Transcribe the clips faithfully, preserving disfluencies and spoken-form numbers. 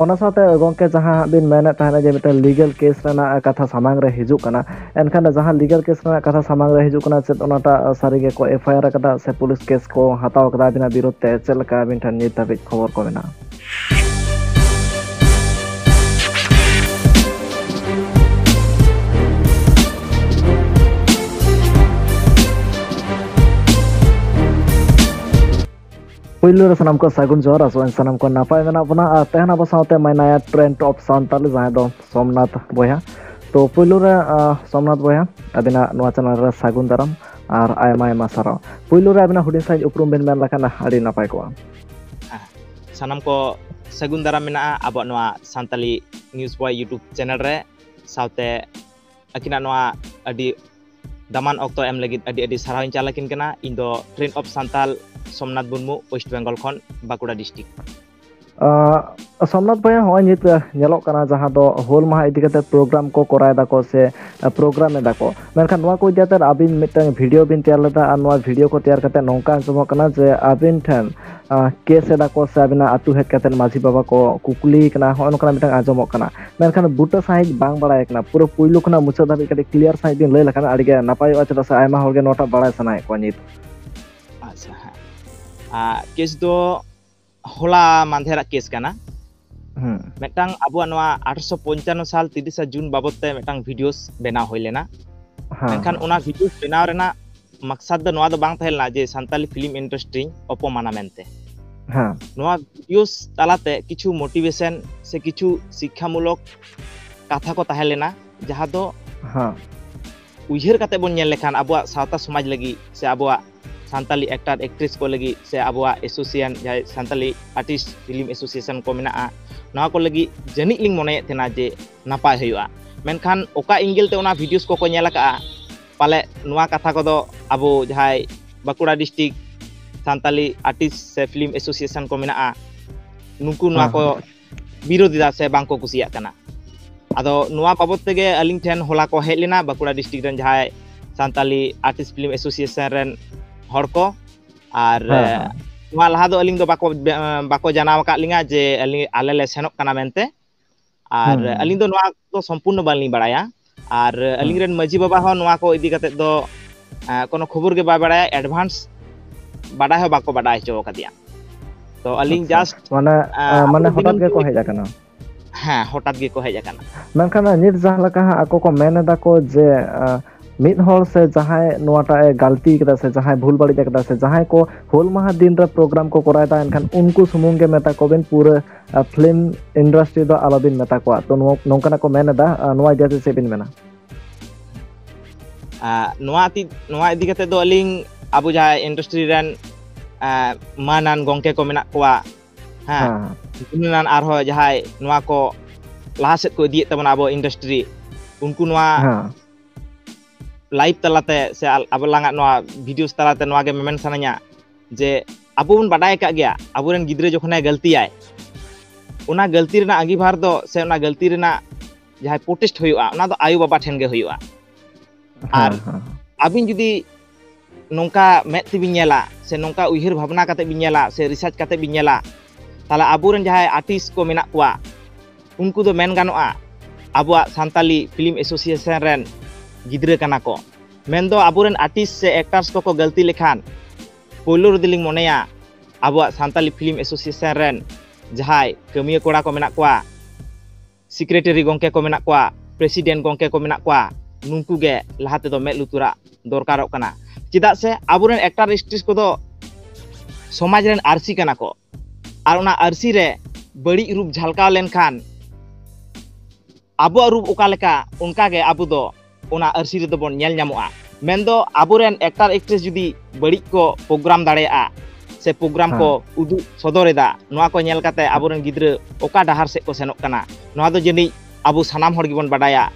ᱚᱱᱟ ᱥᱟᱶᱛᱮ ᱜᱚᱢᱠᱮ, ᱡᱟᱦᱟᱸ ᱦᱟᱸᱜ ᱵᱤᱱ ᱢᱮᱱᱮᱫ ᱛᱟᱦᱮᱱᱟ ᱡᱮ ᱢᱤᱫᱴᱟᱝ ᱞᱤᱜᱟᱞ ᱠᱮᱥ ᱨᱮᱱᱟᱜ ᱠᱟᱛᱷᱟ ᱥᱟᱢᱟᱝ ᱨᱮ ᱦᱤᱡᱩᱜ ᱠᱟᱱᱟ, ᱮᱱᱠᱷᱟᱱ ᱡᱟᱦᱟᱸ ᱞᱤᱜᱟᱞ ᱠᱮᱥ ᱨᱮᱱᱟᱜ ᱠᱟᱛᱷᱟ ᱥᱟᱢᱟᱝ ᱨᱮ ᱦᱤᱡᱩᱜ ᱠᱟᱱᱟ, ᱪᱮᱫ ᱚᱱᱟᱴᱟᱜ ᱥᱟᱹᱨᱤ ᱜᱮᱠᱚ ᱮᱯᱷ ᱟᱭ ᱟᱨ ᱟᱠᱟᱫᱟ ᱥᱮ ᱯᱩᱞᱤᱥ ᱠᱮᱥ ᱠᱚ ᱦᱟᱛᱟᱣ ᱟᱠᱟᱫᱟ ᱟᱹᱵᱤᱱᱟᱜ ᱵᱤᱨᱩᱫᱷ ᱛᱮ? ᱪᱮᱫ ᱞᱮᱠᱟ ᱟᱹᱵᱤᱱ ᱴᱷᱮᱱ ᱱᱤᱛ ᱫᱷᱟᱹᱵᱤᱡ ᱠᱷᱚᱵᱚᱨ ᱠᱚ ᱢᱮᱱᱟᱜᱼᱟ? ᱯᱩᱭᱞᱩ ᱨᱮ ᱥᱟᱱᱟᱢ ᱠᱚ ᱥᱟᱹᱜᱩᱱ ᱡᱚᱦᱟᱨ, ᱟᱥᱚᱜ ᱟᱹᱧ ᱥᱟᱱᱟᱢ ᱠᱚ ᱱᱟᱯᱟᱭ ᱢᱮᱱᱟᱜ ᱵᱚᱱᱟ᱾ ᱟᱨ ᱛᱮᱦᱮᱧ ᱟᱵᱚ ᱥᱟᱶᱛᱮ ᱢᱮᱱᱟᱭᱟ Trend of Santali, ᱡᱟᱦᱟᱸᱭ ᱫᱚ ᱥᱳᱢᱱᱟᱛᱷ ᱵᱚᱭᱦᱟ᱾ ᱛᱚ ᱯᱩᱭᱞᱩ ᱨᱮ, ᱟᱸ, ᱥᱳᱢᱱᱟᱛᱷ ᱵᱚᱭᱦᱟ, ᱟᱹᱵᱤᱱᱟᱜ ᱱᱚᱣᱟ ᱪᱮᱱᱮᱞ ᱨᱮ ᱥᱟᱹᱜᱩᱱ ᱫᱟᱨᱟᱢ ᱟᱨ ᱟᱭᱢᱟ ᱟᱭᱢᱟ ᱥᱟᱨᱦᱟᱣ᱾ ᱯᱩᱭᱞᱩ ᱨᱮ ᱟᱹᱵᱤᱱᱟᱜ ᱦᱩᱰᱤᱧ ᱥᱟᱺᱦᱤᱡ ᱩᱯᱨᱩᱢ ᱵᱤᱱ ᱢᱮᱱ ᱞᱮᱠᱷᱟᱱ ᱟᱹᱰᱤ ᱱᱟᱯᱟᱭ ᱠᱚᱜᱼᱟ᱾ ᱥᱟᱱᱟᱢ ᱠᱚ ᱥᱟᱹᱜᱩᱱ ᱫᱟᱨᱟᱢ ᱢᱮᱱᱟᱜᱼᱟ ᱟᱵᱚᱣᱟᱜ ᱱᱚᱣᱟ ᱥᱟᱱᱛᱟᱞᱤ ᱱᱤᱭᱩᱡᱽ ᱵᱚᱭ YouTube ᱪᱮᱱᱮᱞ ᱨᱮ, ᱥᱟᱶᱛᱮ ᱟᱹᱠᱤᱱᱟᱜ ᱱᱚᱣᱟ ᱟᱹᱰᱤ ᱫᱟᱢᱟᱱ ᱚᱠᱛᱚ ᱮᱢ ᱞᱟᱹᱜᱤᱫ ᱟᱹᱰᱤ ᱟᱹᱰᱤ ᱥᱟᱨᱦᱟᱣ ᱤᱧ ᱪᱟᱞ ᱟᱹᱠᱤᱱ ᱠᱟᱱᱟ᱾ ᱤᱧ ᱫᱚ Trend of Santal Somnath Murmu, West Bengal ᱠᱷᱚᱱ, ᱵᱟᱸᱠᱩᱲᱟ ᱰᱤᱥᱴᱨᱤᱠᱴ᱾ ᱟᱸ, ᱥᱳᱢᱱᱟᱛᱷ ᱵᱚᱭᱦᱟ, ᱦᱚᱸᱜᱼᱚᱭ ᱱᱤᱛ, ᱟᱸ, ᱧᱮᱞᱚᱜ ᱠᱟᱱᱟ ᱡᱟᱦᱟᱸ ᱫᱚ ᱦᱩᱞ ᱢᱟᱦᱟ ᱤᱫᱤ ᱠᱟᱛᱮ ᱯᱨᱳᱜᱨᱟᱢ ᱠᱚ ᱠᱚᱨᱟᱣ ᱫᱟᱠᱚ ᱥᱮ, ᱟᱸ, ᱯᱨᱳᱜᱨᱟᱢ ᱮᱫᱟ ᱠᱚ, ᱢᱮᱱᱠᱷᱟᱱ ᱱᱚᱣᱟ ᱠᱚ ᱤᱫᱤ ᱠᱟᱛᱮ ᱟᱹᱵᱤᱱ ᱢᱤᱫᱴᱟᱝ ᱵᱷᱤᱰᱤᱭᱳ ᱵᱤᱱ ᱛᱮᱭᱟᱨ ᱞᱮᱫᱟ, ᱟᱨ ᱱᱚᱣᱟ ᱵᱷᱤᱰᱤᱭᱳ ᱠᱚ ᱛᱮᱭᱟᱨ ᱠᱟᱛᱮ ᱱᱚᱝᱠᱟ ᱟᱸᱡᱚᱢᱚᱜ ᱠᱟᱱᱟ ᱡᱮ ᱟᱹᱵᱤᱱ ᱴᱷᱮᱱ, ᱟᱸ, ᱠᱮᱥ ᱮᱫᱟ ᱠᱚ ᱥᱮ ᱟᱹᱵᱤᱱᱟᱜ ᱟᱹᱛᱩ ᱦᱮᱡ ᱠᱟᱛᱮ ᱢᱟᱹᱡᱷᱤ ᱵᱟᱵᱟ ᱠᱚ ᱠᱩᱠᱞᱤ ᱠᱟᱱᱟ, ᱦᱚᱸᱜᱼᱚ ᱱᱚᱝᱠᱟᱱᱟᱜ ᱢᱤᱫᱴᱟᱝ ᱟᱸᱡᱚᱢᱚᱜ ᱠᱟᱱᱟ, ᱢᱮᱱᱠᱷᱟᱱ ᱵᱩᱴᱟᱹ ᱥᱟᱺᱦᱤᱡ ᱵᱟᱝ ᱵᱟᱲᱟᱭ ᱠᱟᱱᱟ᱾ ᱯᱩᱨᱟᱹ ᱯᱩᱭᱞᱩ ᱠᱷᱚᱱᱟᱜ ᱢᱩᱪᱟᱹᱫ ᱫᱷᱟᱹᱵᱤᱡ ᱠᱟᱹᱴᱤᱡ ᱠᱞᱤᱭᱟᱨ ᱥᱟᱺᱦᱤᱡ ᱵᱤᱱ ᱞᱟᱹᱭ ᱞᱮᱠᱷᱟᱱ ᱟᱹᱰᱤ ᱜᱮ ᱱᱟᱯᱟᱭᱚᱜᱼᱟ, ᱪᱮᱫᱟᱜ ᱥᱮ ᱟᱭᱢᱟ ᱦᱚᱲ ᱜᱮ ᱱᱚᱣᱟᱴᱟᱜ ᱵᱟᱲᱟᱭ ᱥᱟᱱᱟᱭᱮᱫ ᱠᱚᱣᱟ ᱱᱤᱛ᱾ ᱟᱪᱪᱷᱟ, ᱦᱮᱸ᱾ ᱟᱨ ᱠᱮᱥ ᱫᱚ ᱦᱚᱞᱟ ᱢᱟᱫᱷᱮᱨᱟᱜ ᱠᱮᱥ ᱠᱟᱱᱟ᱾ ᱦᱩᱸ᱾ ᱢᱤᱫᱴᱟᱝ ᱟᱵᱚᱣᱟᱜ ᱱᱚᱣᱟ ᱟᱴᱷᱨᱚᱥᱚ ᱯᱚᱧᱪᱟᱱᱱᱚ ᱥᱟᱞ ᱛᱤᱨᱤᱥᱟ ᱡᱩᱱ ᱵᱟᱵᱚᱛ ᱛᱮ ᱢᱤᱫᱴᱟᱝ ᱵᱷᱤᱰᱤᱭᱳᱥ ᱵᱮᱱᱟᱣ ᱦᱩᱭ ᱞᱮᱱᱟ᱾ ᱦᱮᱸ, ᱢᱮᱱᱠᱷᱟᱱ ᱦᱮᱸ᱾ ᱚᱱᱟ ᱵᱷᱤᱰᱤᱭᱳᱥ ᱵᱮᱱᱟᱣ ᱨᱮᱱᱟᱜ ᱢᱟᱠᱥᱟᱫ ᱫᱚ ᱱᱚᱣᱟ ᱫᱚ ᱵᱟᱝ ᱛᱟᱦᱮᱸ ᱞᱮᱱᱟ ᱡᱮ ᱥᱟᱱᱛᱟᱞᱤ ᱯᱷᱤᱞᱢ ᱤᱱᱰᱟᱥᱴᱨᱤᱧ ᱚᱯᱚᱢᱟᱱᱟ ᱢᱮᱱᱛᱮ᱾ ᱦᱮᱸ᱾ ᱱᱚᱣᱟ ᱵᱷᱤᱰᱤᱭᱳᱥ ᱛᱟᱞᱟᱛᱮ ᱠᱤᱪᱷᱩ ᱢᱳᱴᱤᱵᱷᱮᱥᱚᱱ ᱥᱮ ᱠᱤᱪᱷᱩ ᱥᱤᱠᱠᱷᱟᱢᱩᱞᱚᱠ ᱠᱟᱛᱷᱟ ᱠᱚ ᱛᱟᱦᱮᱸ ᱞᱮᱱᱟ, ᱡᱟᱦᱟᱸ ᱫᱚ ᱦᱮᱸ᱾ ᱩᱭᱦᱟᱹᱨ ᱠᱟᱛᱮ ᱵᱚᱱ ᱧᱮᱞ ᱞᱮᱠᱷᱟᱱ ᱟᱵᱚᱣᱟᱜ ᱥᱟᱶᱛᱟ ᱥᱚᱢᱟᱡᱽ ᱞᱟᱹᱜᱤᱫ ᱥᱮ ᱟᱵᱚᱣᱟᱜ ᱥᱟᱱᱛᱟᱞᱤ ᱮᱠᱴᱟᱨ ᱮᱠᱴᱨᱮᱥ ᱠᱚ ᱞᱟᱹᱜᱤᱫ ᱥᱮ ᱟᱵᱚᱣᱟᱜ ᱮᱥᱳᱥᱤᱭᱮᱥᱚᱱ, ᱡᱟᱦᱟᱸᱭ ᱥᱟᱱᱛᱟᱞᱤ ᱟᱨᱴᱤᱥᱴ ᱯᱷᱤᱞᱢ ᱮᱥᱳᱥᱤᱭᱮᱥᱚᱱ ᱠᱚ ᱢᱮᱱᱟᱜᱼᱟ, ᱱᱚᱣᱟ ᱠᱚ ᱞᱟᱹᱜᱤᱫ ᱡᱟᱹᱱᱤᱡ ᱞᱤᱧ ᱢᱚᱱᱮᱭᱮᱫ ᱛᱟᱦᱮᱱᱟ ᱡᱮ ᱱᱟᱯᱟᱭ ᱦᱩᱭᱩᱜᱼᱟ᱾ ᱢᱮᱱᱠᱷᱟᱱ ᱚᱠᱟ ᱮᱝᱜᱮᱞ ᱛᱮ ᱚᱱᱟ ᱵᱷᱤᱰᱤᱭᱳᱥ ᱠᱚᱠᱚ ᱧᱮᱞ ᱟᱠᱟᱫᱼᱟ, ᱯᱟᱞᱮ ᱱᱚᱣᱟ ᱠᱟᱛᱷᱟ ᱠᱚᱫᱚ ᱟᱵᱚ ᱡᱟᱦᱟᱸᱭ ᱵᱟᱸᱠᱩᱲᱟ ᱰᱤᱥᱴᱨᱤᱠᱴ ᱥᱟᱱᱛᱟᱞᱤ ᱟᱨᱴᱤᱥᱴ ᱥᱮ ᱯᱷᱤᱞᱢ ᱮᱥᱳᱥᱤᱭᱮᱥᱚᱱ ᱠᱚ ᱢᱮᱱᱟᱜᱼᱟ, ᱱᱩᱠᱩ ᱱᱚᱣᱟ ᱦᱮᱸ, ᱠᱚ ᱦᱮᱸ᱾ ᱵᱤᱨᱳᱫᱷ ᱮᱫᱟ ᱥᱮ ᱵᱟᱝ ᱠᱚ ᱠᱩᱥᱤᱭᱟᱜ ᱠᱟᱱᱟ᱾ ᱟᱫᱚ ᱱᱚᱣᱟ ᱵᱟᱵᱚᱛ ᱛᱮᱜᱮ ᱟᱹᱞᱤᱧ ᱴᱷᱮᱱ ᱦᱚᱞᱟ ᱠᱚ ᱦᱮᱡ ᱞᱮᱱᱟ ᱵᱟᱸᱠᱩᱲᱟ ᱰᱤᱥᱴᱨᱤᱠᱴ ᱨᱮᱱ ᱡᱟᱦᱟᱸᱭ ᱥᱟᱱᱛᱟᱞᱤ ᱟᱨᱴᱤᱥᱴ ᱯᱷᱤᱞᱢ ᱮᱥᱳᱥᱤᱭᱮᱥᱚᱱ ᱨᱮᱱ ᱦᱚᱲ ᱠᱚ, ᱟᱨ, ᱦᱮᱸ, ᱦᱮᱸ᱾ ᱱᱚᱣᱟ ᱞᱟᱦᱟ ᱫᱚ ᱟᱹᱞᱤᱧ ᱫᱚ ᱵᱟᱠᱚ ᱵᱟᱠᱚ ᱡᱟᱱᱟᱣ ᱟᱠᱟᱫ ᱞᱤᱧᱟ ᱡᱮ ᱟᱹᱞᱤᱧ ᱟᱞᱮ ᱞᱮ ᱥᱮᱱᱚᱜ ᱠᱟᱱᱟ ᱢᱮᱱᱛᱮ᱾ ᱟᱨ ᱦᱩᱸ᱾ ᱟᱹᱞᱤᱧ ᱫᱚ ᱱᱚᱣᱟ ᱫᱚ ᱥᱚᱢᱯᱩᱨᱱᱚ ᱵᱟᱹᱞᱤᱧ ᱵᱟᱲᱟᱭᱟ᱾ ᱟᱨ ᱦᱩᱸ᱾ ᱟᱹᱞᱤᱧ ᱨᱮᱱ ᱢᱟᱹᱡᱷᱤ ᱵᱟᱵᱟ ᱦᱚᱸ ᱱᱚᱣᱟ ᱠᱚ ᱤᱫᱤ ᱠᱟᱛᱮᱫ ᱫᱚ ᱟᱸ, ᱠᱳᱱᱳ ᱠᱷᱚᱵᱚᱨ ᱜᱮ ᱵᱟᱭ ᱵᱟᱲᱟᱭᱟ, advance ᱵᱟᱰᱟᱭ ᱦᱚᱸ ᱵᱟᱠᱚ ᱵᱟᱰᱟᱭ ᱦᱚᱪᱚ ᱟᱠᱟᱫᱮᱭᱟ᱾ ᱛᱚ ᱟᱹᱞᱤᱧ ᱟᱪᱪᱷᱟ᱾ Just, ᱢᱟᱱᱮ, ᱟᱸ, ᱟᱸ, ᱢᱟᱱᱮ ᱟᱹᱞᱤᱧ ᱦᱚᱴᱟᱛ ᱫᱚᱞᱤᱧ ᱜᱮᱠᱚ ᱦᱮᱡ ᱟᱠᱟᱱᱟ? ᱦᱮᱸ, ᱦᱚᱴᱟᱛ ᱜᱮᱠᱚ ᱦᱮᱡ ᱟᱠᱟᱱᱟ᱾ ᱢᱮᱱᱠᱷᱟᱱ ᱱᱤᱛ ᱡᱟᱦᱟᱸ ᱞᱮᱠᱟ ᱦᱟᱸᱜ ᱟᱠᱚ ᱠᱚ ᱢᱮᱱ ᱮᱫᱟ ᱠᱚ ᱡᱮ, ᱟᱸ, ᱢᱤᱫ ᱦᱚᱲ ᱥᱮ ᱡᱟᱦᱟᱸᱭ ᱱᱚᱣᱟᱴᱟᱜ ᱮ ᱜᱟᱹᱞᱛᱤ ᱠᱟᱫᱟ ᱥᱮ ᱡᱟᱦᱟᱸᱭ ᱵᱷᱩᱞ ᱵᱟᱹᱲᱤᱡ ᱟᱠᱟᱫᱟ ᱥᱮ ᱡᱟᱦᱟᱸᱭ ᱠᱚ ᱦᱩᱞ ᱢᱟᱦᱟ ᱫᱤᱱ ᱨᱮ program ᱠᱚ ᱠᱚᱨᱟᱣ ᱮᱫᱟ, ᱮᱱᱠᱷᱟᱱ ᱩᱱᱠᱩ ᱥᱩᱢᱩᱝ ᱜᱮ ᱢᱮᱛᱟ ᱠᱚᱵᱤᱱ, ᱯᱩᱨᱟᱹ, ᱟᱸ, film industry ᱫᱚ ᱟᱞᱚᱵᱤᱱ ᱢᱮᱛᱟ ᱠᱚᱣᱟ᱾ ᱛᱚ ᱱᱚᱣᱟ, ᱱᱚᱝᱠᱟᱱᱟᱜ ᱠᱚ ᱢᱮᱱ ᱮᱫᱟ, ᱟᱸ, ᱱᱚᱣᱟ ᱤᱫᱤ ᱠᱟᱛᱮ ᱪᱮᱫ ᱵᱤᱱ ᱢᱮᱱᱟ? ᱟᱸ, ᱱᱚᱣᱟ ᱛᱤ-, ᱱᱚᱣᱟ ᱤᱫᱤ ᱠᱟᱛᱮ ᱫᱚ ᱟᱹᱞᱤᱧ ᱟᱵᱚ ᱡᱟᱦᱟᱸᱭ industry ᱨᱮᱱ, ᱟᱸ, ᱢᱟᱹᱱᱟᱱ ᱜᱚᱢᱠᱮ ᱠᱚ ᱢᱮᱱᱟᱜ ᱠᱚᱣᱟ, ᱦᱮᱸ, ᱦᱮᱸ᱾ ᱜᱩᱱᱟᱹᱱᱟᱱ ᱟᱨᱦᱚᱸ ᱡᱟᱦᱟᱸᱭ ᱱᱚᱣᱟ ᱠᱚ ᱞᱟᱦᱟ ᱥᱮᱫ ᱠᱚ ᱤᱫᱤᱭᱮᱫ ᱛᱟᱵᱚᱱᱟ ᱟᱵᱚ industry, ᱩᱱᱠᱩ ᱱᱚᱣᱟ ᱦᱮᱸ᱾ Live ᱛᱟᱞᱟᱛᱮ ᱥᱮ ᱟᱞ-, ᱟᱵᱚ ᱞᱟᱝᱟᱜ ᱱᱚᱣᱟ videos ᱛᱟᱞᱟᱛᱮ ᱱᱚᱣᱟ ᱜᱮ ᱢᱮᱢᱮᱱ ᱥᱟᱱᱟᱧᱟ ᱡᱮ ᱟᱵᱚ ᱵᱚᱱ ᱵᱟᱰᱟᱭ ᱟᱠᱟᱫ ᱜᱮᱭᱟ, ᱟᱵᱚᱨᱮᱱ ᱜᱤᱫᱽᱨᱟᱹ ᱡᱚᱠᱷᱚᱱᱮ ᱜᱟᱹᱞᱛᱤᱭᱟᱭ, ᱚᱱᱟ ᱜᱟᱹᱞᱛᱤ ᱨᱮᱱᱟᱜ ᱟᱸᱜᱤᱵᱷᱟᱨ ᱫᱚ ᱥᱮ ᱚᱱᱟ ᱜᱟᱹᱞᱛᱤ ᱨᱮᱱᱟᱜ ᱡᱟᱦᱟᱸᱭ protest ᱦᱩᱭᱩᱜᱼᱟ, ᱚᱱᱟ ᱫᱚ ᱟᱭᱳ ᱵᱟᱵᱟ ᱴᱷᱮᱱ ᱜᱮ ᱦᱩᱭᱩᱜᱼᱟ᱾ ᱦᱮᱸ, ᱟᱨ ᱦᱮᱸ᱾ ᱟᱹᱵᱤᱱ ᱡᱩᱫᱤ ᱱᱚᱝᱠᱟ ᱢᱮᱫ ᱛᱮᱵᱤᱱ ᱧᱮᱞᱟ ᱥᱮ ᱱᱚᱝᱠᱟ ᱩᱭᱦᱟᱹᱨ ᱵᱷᱟᱵᱽᱱᱟ ᱠᱟᱛᱮ ᱵᱤᱱ ᱧᱮᱞᱟ ᱥᱮ research ᱠᱟᱛᱮ ᱵᱤᱱ ᱧᱮᱞᱟ, ᱛᱟᱦᱞᱮ ᱟᱵᱚᱨᱮᱱ ᱡᱟᱦᱟᱸᱭ artist ᱠᱚ ᱢᱮᱱᱟᱜ ᱠᱚᱣᱟ, ᱩᱱᱠᱩ ᱫᱚ ᱢᱮᱱ ᱜᱟᱱᱚᱜᱼᱟ ᱟᱵᱚᱣᱟᱜ ᱥᱟᱱᱛᱟᱞᱤ film association ᱨᱮᱱ ᱜᱤᱫᱽᱨᱟᱹ ᱠᱟᱱᱟ ᱠᱚ᱾ ᱢᱮᱱᱫᱚ ᱟᱵᱚᱨᱮᱱ artist ᱥᱮ actors ᱠᱚᱠᱚ ᱜᱟᱹᱞᱛᱤ ᱞᱮᱠᱷᱟᱱ ᱯᱳᱭᱞᱳ ᱨᱮᱫᱚᱞᱤᱧ ᱢᱚᱱᱮᱭᱟ ᱟᱵᱚᱣᱟᱜ ᱥᱟᱱᱛᱟᱞᱤ film association ᱨᱮᱱ ᱡᱟᱦᱟᱸᱭ ᱠᱟᱹᱢᱤᱭᱟᱹ ᱠᱚᱲᱟ ᱠᱚ ᱢᱮᱱᱟᱜ ᱠᱚᱣᱟ, secretary ᱜᱚᱢᱠᱮ ᱠᱚ ᱢᱮᱱᱟᱜ ᱠᱚᱣᱟ, president ᱜᱚᱢᱠᱮ ᱠᱚ ᱢᱮᱱᱟᱜ ᱠᱚᱣᱟ, ᱱᱩᱠᱩ ᱜᱮ ᱞᱟᱦᱟ ᱛᱮᱫᱚ ᱢᱮᱫ ᱞᱩᱛᱩᱨᱟᱜ ᱫᱚᱨᱠᱟᱨᱚᱜ ᱠᱟᱱᱟ᱾ ᱪᱮᱫᱟᱜ ᱥᱮ ᱟᱵᱚᱨᱮᱱ actor actress ᱠᱚᱫᱚ ᱥᱚᱢᱟᱡᱽ ᱨᱮᱱ ᱟᱹᱨᱥᱤ ᱠᱟᱱᱟ ᱠᱚ, ᱟᱨ ᱚᱱᱟ ᱟᱹᱨᱥᱤ ᱨᱮ ᱵᱟᱹᱲᱤᱡ ᱨᱩᱯ ᱡᱷᱟᱞᱠᱟᱣ ᱞᱮᱱᱠᱷᱟᱱ ᱟᱵᱚᱣᱟᱜ ᱨᱩᱯ ᱚᱠᱟ ᱞᱮᱠᱟ, ᱚᱱᱠᱟ ᱜᱮ ᱟᱵᱚ ᱫᱚ ᱚᱱᱟ ᱟᱹᱨᱥᱤ ᱨᱮᱫᱚ ᱵᱚᱱ ᱧᱮᱞ ᱧᱟᱢᱚᱜᱼᱟ᱾ ᱢᱮᱱᱫᱚ ᱟᱵᱚᱨᱮᱱ actor actress ᱡᱩᱫᱤ ᱵᱟᱹᱲᱤᱡ ᱠᱚ program ᱫᱟᱲᱮᱭᱟᱜᱼᱟ ᱥᱮ program ᱠᱚ ᱦᱮᱸ᱾ ᱩᱫᱩᱜ ᱥᱚᱫᱚᱨ ᱮᱫᱟ, ᱱᱚᱣᱟ ᱠᱚ ᱧᱮᱞ ᱠᱟᱛᱮ ᱟᱵᱚᱨᱮᱱ ᱜᱤᱫᱽᱨᱟᱹ ᱚᱠᱟ ᱰᱟᱦᱟᱨ ᱥᱮᱫ ᱠᱚ ᱥᱮᱱᱚᱜ ᱠᱟᱱᱟ, ᱱᱚᱣᱟ ᱫᱚ ᱡᱟᱹᱱᱤᱡ ᱟᱵᱚ ᱥᱟᱱᱟᱢ ᱦᱚᱲ ᱜᱮᱵᱚᱱ ᱵᱟᱰᱟᱭᱟ᱾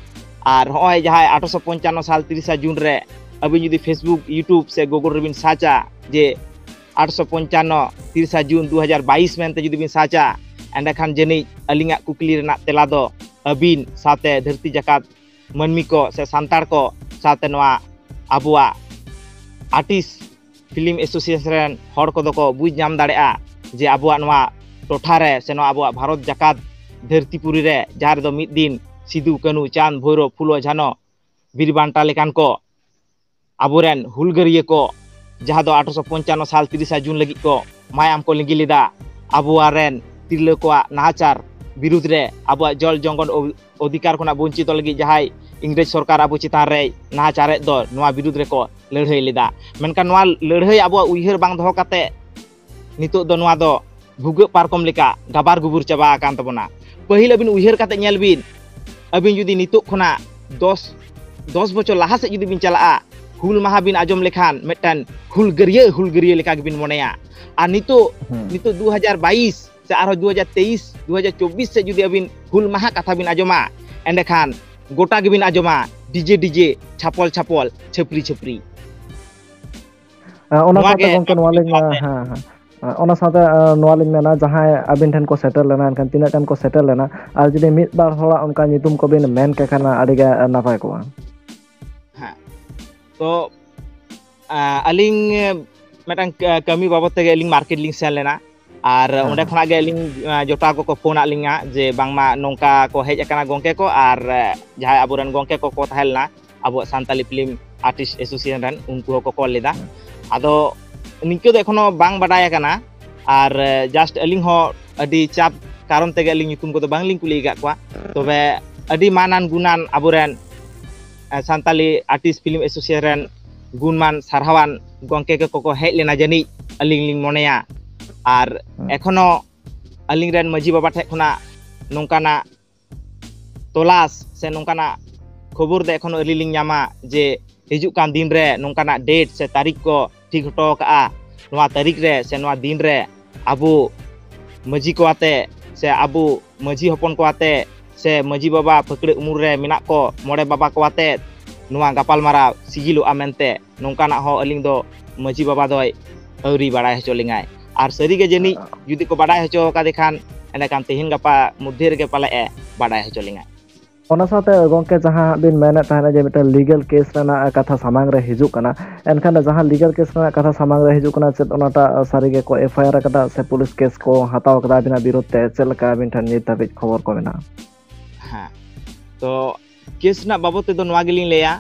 ᱟᱨ ᱦᱚᱸᱜᱼᱚᱭ ᱡᱟᱦᱟᱸᱭ ᱟᱴᱷᱨᱚᱥᱚ ᱯᱚᱧᱪᱟᱱᱱᱚ ᱥᱟᱞ ᱛᱤᱨᱤᱥᱟ ᱡᱩᱱ ᱨᱮ ᱟᱹᱵᱤᱱ ᱡᱩᱫᱤ Facebook, YouTube ᱥᱮ Google ᱨᱮᱵᱤᱱ ᱥᱟᱨᱪᱟ ᱡᱮ ᱟᱴᱷᱨᱚᱥᱚ ᱯᱚᱧᱪᱟᱱᱱᱚ ᱛᱤᱨᱤᱥᱟ ᱡᱩᱱ ᱫᱩ ᱦᱟᱡᱟᱨ ᱵᱟᱭᱤᱥ ᱢᱮᱱᱛᱮ ᱡᱩᱫᱤ ᱵᱤᱱ ᱥᱟᱨᱪᱟ, ᱮᱸᱰᱮᱠᱷᱟᱱ ᱡᱟᱹᱱᱤᱡ ᱟᱹᱞᱤᱧᱟᱜ ᱠᱩᱠᱞᱤ ᱨᱮᱱᱟᱜ ᱛᱮᱞᱟ ᱫᱚ ᱟᱹᱵᱤᱱ ᱥᱟᱶᱛᱮ ᱫᱷᱟᱹᱨᱛᱤ ᱡᱟᱠᱟᱛ ᱢᱟᱹᱱᱢᱤ ᱠᱚ ᱥᱮ ᱥᱟᱱᱛᱟᱲ ᱠᱚ ᱥᱟᱶᱛᱮ ᱱᱚᱣᱟ ᱟᱵᱚᱣᱟᱜ artist ᱯᱷᱤᱞᱢ ᱮᱥᱳᱥᱤᱭᱮᱥᱚᱱ ᱨᱮᱱ ᱦᱚᱲ ᱠᱚᱫᱚ ᱠᱚ ᱵᱩᱡᱽ ᱧᱟᱢ ᱫᱟᱲᱮᱭᱟᱜᱼᱟ ᱡᱮ ᱟᱵᱚᱣᱟᱜ ᱱᱚᱣᱟ ᱴᱚᱴᱷᱟ ᱨᱮ ᱥᱮ ᱱᱚᱣᱟ ᱟᱵᱚᱣᱟᱜ ᱵᱷᱟᱨᱚᱛ ᱡᱟᱠᱟᱛ ᱫᱷᱟᱹᱨᱛᱤ ᱯᱩᱨᱤ ᱨᱮ, ᱡᱟᱦᱟᱸ ᱨᱮᱫᱚ ᱢᱤᱫ ᱫᱤᱱ ᱥᱤᱫᱩ, ᱠᱟᱹᱱᱦᱩ, ᱪᱟᱸᱫᱽ, ᱵᱷᱳᱭᱨᱳᱵ, ᱯᱷᱩᱞᱳ, ᱡᱷᱟᱱᱳ, ᱵᱤᱨ ᱵᱟᱱᱴᱟ ᱞᱮᱠᱟᱱ ᱠᱚ ᱟᱵᱚᱨᱮᱱ ᱦᱩᱞᱜᱟᱹᱨᱤᱭᱟᱹ ᱠᱚ, ᱡᱟᱦᱟᱸ ᱫᱚ ᱟᱴᱷᱨᱚᱥᱚ ᱯᱚᱧᱪᱟᱱᱱᱚ ᱥᱟᱞ ᱛᱤᱨᱤᱥᱟ ᱡᱩᱱ ᱞᱟᱹᱜᱤᱫ ᱠᱚ ᱢᱟᱭᱟᱢ ᱠᱚ ᱞᱤᱸᱜᱤ ᱞᱮᱫᱟ, ᱟᱵᱚᱣᱟᱜ ᱨᱮᱱ ᱛᱤᱨᱞᱟᱹ ᱠᱚᱣᱟᱜ ᱱᱟᱦᱟᱪᱟᱨ ᱵᱤᱨᱩᱫᱽ ᱨᱮ, ᱟᱵᱚᱣᱟᱜ ᱡᱚᱞ ᱡᱚᱝᱜᱚᱞ ᱚ-, ᱚᱫᱷᱤᱠᱟᱨ ᱠᱷᱚᱱᱟᱜ ᱵᱚᱧᱪᱤᱛᱚ ᱞᱟᱹᱜᱤᱫ ᱡᱟᱦᱟᱸᱭ ᱤᱝᱨᱮᱡᱽ ᱥᱚᱨᱠᱟᱨ ᱟᱵᱚ ᱪᱮᱛᱟᱱ ᱨᱮᱭ ᱱᱟᱦᱟᱪᱟᱨᱮᱫ ᱫᱚ, ᱱᱚᱣᱟ ᱵᱤᱨᱩᱫᱽ ᱨᱮᱠᱚ ᱞᱟᱹᱲᱦᱟᱹᱭ ᱞᱮᱫᱟ᱾ ᱢᱮᱱᱠᱷᱟᱱ ᱱᱚᱣᱟ ᱞᱟᱹᱲᱦᱟᱹᱭ ᱟᱵᱚᱣᱟᱜ ᱩᱭᱦᱟᱹᱨ ᱵᱟᱝ ᱫᱚᱦᱚ ᱠᱟᱛᱮ ᱱᱤᱛᱚᱜ ᱫᱚ ᱱᱚᱣᱟ ᱫᱚ ᱵᱷᱩᱜᱟᱹᱜ ᱯᱟᱨᱠᱚᱢ ᱞᱮᱠᱟ ᱜᱟᱵᱟᱨ ᱜᱩᱵᱩᱨ ᱪᱟᱵᱟ ᱟᱠᱟᱱ ᱛᱟᱵᱚᱱᱟ᱾ ᱯᱟᱹᱦᱤᱞ ᱟᱹᱵᱤᱱ ᱩᱭᱦᱟᱹᱨ ᱠᱟᱛᱮ ᱧᱮᱞ ᱵᱤᱱ, ᱟᱹᱵᱤᱱ ᱡᱩᱫᱤ ᱱᱤᱛᱚᱜ ᱠᱷᱚᱱᱟᱜ ᱫᱚᱥ, ᱫᱚᱥ ᱵᱚᱪᱷᱚᱨ ᱞᱟᱦᱟ ᱥᱮᱫ ᱡᱩᱫᱤ ᱵᱤᱱ ᱪᱟᱞᱟᱜᱼᱟ, ᱦᱩᱞ ᱢᱟᱦᱟ ᱵᱤᱱ ᱟᱸᱡᱚᱢ ᱞᱮᱠᱷᱟᱱ ᱢᱤᱫᱴᱟᱝ ᱦᱩᱞᱜᱟᱹᱨᱭᱟᱹ, ᱦᱩᱞᱜᱟᱹᱨᱭᱟᱹ ᱞᱮᱠᱟ ᱜᱮᱵᱤᱱ ᱢᱚᱱᱮᱭᱟ᱾ ᱟᱨ ᱱᱤᱛᱚᱜ, ᱦᱩᱸ᱾ ᱱᱤᱛᱚᱜ ᱫᱩ ᱦᱟᱡᱟᱨ ᱵᱟᱭᱤᱥ ᱥᱮ ᱟᱨᱦᱚᱸ ᱫᱩ ᱦᱟᱡᱟᱨ ᱛᱮᱭᱤᱥ, ᱫᱩ ᱦᱟᱡᱟᱨ ᱪᱚᱵᱵᱤᱥ ᱥᱮᱫ ᱡᱩᱫᱤ ᱟᱹᱵᱤᱱ ᱦᱩᱞ ᱢᱟᱦᱟ ᱠᱟᱛᱷᱟ ᱵᱤᱱ ᱟᱸᱡᱚᱢᱟ, ᱮᱸᱰᱮᱠᱷᱟᱱ ᱜᱚᱴᱟ ᱜᱮᱵᱤᱱ ᱟᱸᱡᱚᱢᱟ ᱰᱤᱡᱮ, ᱰᱤᱡᱮ, ᱪᱷᱟᱯᱚᱞ, ᱪᱷᱟᱯᱚᱞ, ᱪᱷᱟᱹᱯᱨᱤ, ᱪᱷᱟᱹᱯᱨᱤ᱾ ᱟᱸ, ᱚᱱᱟ ᱱᱚᱣᱟ ᱥᱟᱶᱛᱮ ᱜᱮ ᱜᱚᱢᱠᱮ, ᱱᱚᱣᱟ ᱞᱤᱧ, ᱟᱸ, ᱦᱮᱸ, ᱦᱮᱸ᱾ ᱟᱸ, ᱚᱱᱟ ᱥᱟᱶᱛᱮ, ᱟᱸ, ᱱᱚᱣᱟ ᱞᱤᱧ ᱢᱮᱱᱟ, ᱡᱟᱦᱟᱸᱭ ᱟᱹᱵᱤᱱ ᱴᱷᱮᱱ ᱠᱚ ᱥᱮᱴᱮᱨ ᱞᱮᱱᱟ, ᱮᱱᱠᱷᱟᱱ ᱛᱤᱱᱟᱹᱜ ᱜᱟᱱ ᱠᱚ ᱥᱮᱴᱮᱨ ᱞᱮᱱᱟ? ᱟᱨ ᱡᱩᱫᱤ ᱢᱤᱫ ᱵᱟᱨ ᱦᱚᱲᱟᱜ ᱚᱱᱠᱟ ᱧᱩᱛᱩᱢ ᱠᱚᱵᱤᱱ ᱢᱮᱱ ᱠᱮ ᱠᱷᱟᱱ ᱟᱹᱰᱤ ᱜᱮ ᱱᱟᱯᱟᱭ ᱠᱚᱜᱼᱟ᱾ ᱦᱮᱸ, ᱛᱚ, ᱟᱸ, ᱟᱹᱞᱤᱧ ᱢᱤᱫᱴᱟᱝ ᱠᱟᱹ-, ᱠᱟᱹᱢᱤ ᱵᱟᱵᱚᱫ ᱛᱮᱜᱮ ᱟᱹᱞᱤᱧ ᱢᱟᱨᱠᱮᱴ ᱞᱤᱧ ᱥᱮᱱ ᱞᱮᱱᱟ᱾ ᱟᱨ ᱦᱮᱸ, ᱚᱸᱰᱮ ᱦᱮᱸ᱾ ᱠᱷᱚᱱᱟᱜ ᱜᱮ ᱟᱹᱞᱤᱧ, ᱟᱸ, ᱡᱚᱴᱟᱣ ᱠᱚᱠᱚ ᱯᱷᱳᱱ ᱟᱫ ᱞᱤᱧᱟ ᱡᱮ ᱵᱟᱝᱢᱟ ᱱᱚᱝᱠᱟ ᱠᱚ ᱦᱮᱡ ᱟᱠᱟᱱᱟ ᱜᱚᱢᱠᱮ ᱠᱚ, ᱟᱨ, ᱟᱸ, ᱡᱟᱦᱟᱸᱭ ᱟᱵᱚᱨᱮᱱ ᱜᱚᱢᱠᱮ ᱠᱚᱠᱚ ᱛᱟᱦᱮᱸ ᱞᱮᱱᱟ, ᱟᱵᱚᱣᱟᱜ ᱥᱟᱱᱛᱟᱞᱤ ᱯᱷᱤᱞᱢ ᱟᱨᱴᱤᱥᱴ ᱮᱥᱳᱥᱤᱭᱮᱥᱚᱱ ᱨᱮᱱ, ᱩᱱᱠᱩ ᱦᱚᱸᱠᱚ ᱠᱚᱞ ᱞᱮᱫᱟ᱾ ᱦᱮᱸ᱾ ᱟᱫᱚ ᱱᱤᱝᱠᱟᱹ ᱫᱚ ᱮᱠᱷᱚᱱᱳ ᱵᱟᱝ ᱵᱟᱰᱟᱭ ᱟᱠᱟᱱᱟ, ᱟᱨ, ᱟᱸ, just ᱟᱹᱞᱤᱧ ᱦᱚᱸ ᱟᱹᱰᱤ ᱪᱟᱯ ᱠᱟᱨᱚᱱ ᱛᱮᱜᱮ ᱟᱹᱞᱤᱧ ᱧᱩᱛᱩᱢ ᱠᱚᱫᱚ ᱵᱟᱝᱞᱤᱧ ᱠᱩᱞᱤ ᱟᱠᱟᱫ ᱠᱚᱣᱟ᱾ ᱛᱚᱵᱮ ᱟᱹᱰᱤ ᱢᱟᱱᱟᱱ ᱜᱩᱱᱟᱱ ᱟᱵᱚᱨᱮᱱ, ᱟᱸ, ᱥᱟᱱᱛᱟᱞᱤ ᱟᱨᱴᱤᱥᱴ ᱯᱷᱤᱞᱢ ᱮᱥᱳᱥᱤᱭᱮᱥᱚᱱ ᱨᱮᱱ ᱜᱩᱱᱢᱟᱱ ᱥᱟᱨᱦᱟᱣᱟᱱ ᱜᱚᱢᱠᱮ ᱠᱚᱠᱚ ᱦᱮᱡ ᱞᱮᱱᱟ ᱡᱟᱹᱱᱤᱡ, ᱟᱹᱞᱤᱧ ᱞᱤᱧ ᱢᱚᱱᱮᱭᱟ᱾ ᱟᱨ ᱦᱮᱸ᱾ ᱮᱠᱷᱚᱱᱳ ᱟᱹᱞᱤᱧ ᱨᱮᱱ ᱢᱟᱹᱡᱷᱤ ᱵᱟᱵᱟ ᱴᱷᱮᱱ ᱠᱷᱚᱱᱟᱜ ᱱᱚᱝᱠᱟᱱᱟᱜ ᱛᱚᱞᱟᱥ ᱥᱮ ᱱᱚᱝᱠᱟᱱᱟᱜ ᱠᱷᱚᱵᱚᱨ ᱫᱚ ᱮᱠᱷᱚᱱᱳ ᱟᱹᱣᱨᱤ ᱞᱤᱧ ᱧᱟᱢᱟ ᱡᱮ ᱦᱤᱡᱩᱜ ᱠᱟᱱ ᱫᱤᱱ ᱨᱮ ᱱᱚᱝᱠᱟᱱᱟᱜ ᱰᱮᱴ ᱥᱮ ᱛᱟᱹᱨᱤᱠᱷ ᱠᱚ ᱴᱷᱤᱠ ᱦᱚᱴᱚ ᱠᱟᱜᱼᱟ, ᱱᱚᱣᱟ ᱛᱟᱹᱨᱤᱠᱷ ᱨᱮ ᱥᱮ ᱱᱚᱣᱟ ᱫᱤᱱ ᱨᱮ ᱟᱵᱚ ᱢᱟᱹᱡᱷᱤ ᱠᱚ ᱟᱛᱮ ᱥᱮ ᱟᱵᱚ ᱢᱟᱹᱡᱷᱤ ᱦᱚᱯᱚᱱ ᱠᱚ ᱟᱛᱮ ᱥᱮ ᱢᱟᱹᱡᱷᱤ ᱵᱟᱵᱟ ᱯᱷᱟᱹᱠᱲᱟᱹ ᱩᱢᱩᱞ ᱨᱮ ᱢᱮᱱᱟᱜ ᱠᱚ ᱢᱚᱬᱮ ᱵᱟᱵᱟ ᱠᱚ ᱟᱛᱮ ᱱᱚᱣᱟ ᱜᱟᱯᱟᱞᱢᱟᱨᱟᱣ ᱥᱤᱜᱤᱞᱚᱜᱼᱟ ᱢᱮᱱᱛᱮ, ᱱᱚᱝᱠᱟᱱᱟᱜ ᱦᱚᱸ ᱟᱹᱞᱤᱧ ᱫᱚ ᱢᱟᱹᱡᱷᱤ ᱵᱟᱵᱟ ᱫᱚᱭ ᱟᱹᱣᱨᱤ ᱵᱟᱲᱟᱭ ᱦᱚᱪᱚ ᱞᱤᱧᱟᱭ᱾ ᱟᱨ ᱥᱟᱹᱨᱤᱜᱮ ᱡᱟᱹᱱᱤᱡ ᱡᱩᱫᱤ ᱠᱚ ᱵᱟᱰᱟᱭ ᱦᱚᱪᱚ ᱟᱠᱟᱫᱮ ᱠᱷᱟᱱ, ᱮᱸᱰᱮᱠᱷᱟᱱ ᱛᱮᱦᱮᱧ ᱜᱟᱯᱟ ᱢᱚᱫᱽᱫᱷᱮ ᱨᱮᱜᱮ ᱯᱟᱞᱮ ᱮ ᱵᱟᱰᱟᱭ ᱦᱚᱪᱚ ᱞᱤᱧᱟᱭ᱾ ᱚᱱᱟ ᱥᱟᱶᱛᱮ ᱜᱚᱢᱠᱮ, ᱡᱟᱦᱟᱸ ᱵᱤᱱ ᱢᱮᱱᱮᱫ ᱛᱟᱦᱮᱱᱟ ᱡᱮ ᱢᱤᱫᱴᱟᱝ ᱞᱤᱜᱟᱞ ᱠᱮᱥ ᱨᱮᱱᱟᱜ ᱠᱟᱛᱷᱟ ᱥᱟᱢᱟᱝ ᱨᱮ ᱦᱤᱡᱩᱜ ᱠᱟᱱᱟ, ᱮᱱᱠᱷᱟᱱ ᱡᱟᱦᱟᱸ ᱞᱤᱜᱟᱞ ᱠᱮᱥ ᱨᱮᱱᱟᱜ ᱠᱟᱛᱷᱟ ᱥᱟᱢᱟᱝ ᱨᱮ ᱦᱤᱡᱩᱜ ᱠᱟᱱᱟ, ᱪᱮᱫ ᱚᱱᱟᱴᱟᱜ ᱥᱟᱹᱨᱤ ᱜᱮᱠᱚ ᱮᱯᱷ ᱟᱭ ᱟᱨ ᱟᱠᱟᱫᱟ ᱥᱮ ᱯᱩᱞᱤᱥ ᱠᱮᱥ ᱠᱚ ᱦᱟᱛᱟᱣ ᱟᱠᱟᱫᱟ ᱟᱹᱵᱤᱱᱟᱜ ᱵᱤᱨᱩᱫᱷ ᱛᱮ? ᱪᱮᱫ ᱞᱮᱠᱟ ᱟᱹᱵᱤᱱ ᱴᱷᱮᱱ ᱱᱤᱛ ᱫᱷᱟᱹᱵᱤᱡ ᱠᱷᱚᱵᱚᱨ ᱠᱚ ᱢᱮᱱᱟᱜᱼᱟ? ᱦᱮᱸ, ᱛᱚ ᱠᱮᱥ ᱨᱮᱱᱟᱜ ᱵᱟᱵᱚᱫ ᱛᱮᱫᱚ ᱱᱚᱣᱟ ᱜᱮᱞᱤᱧ ᱞᱟᱹᱭᱟ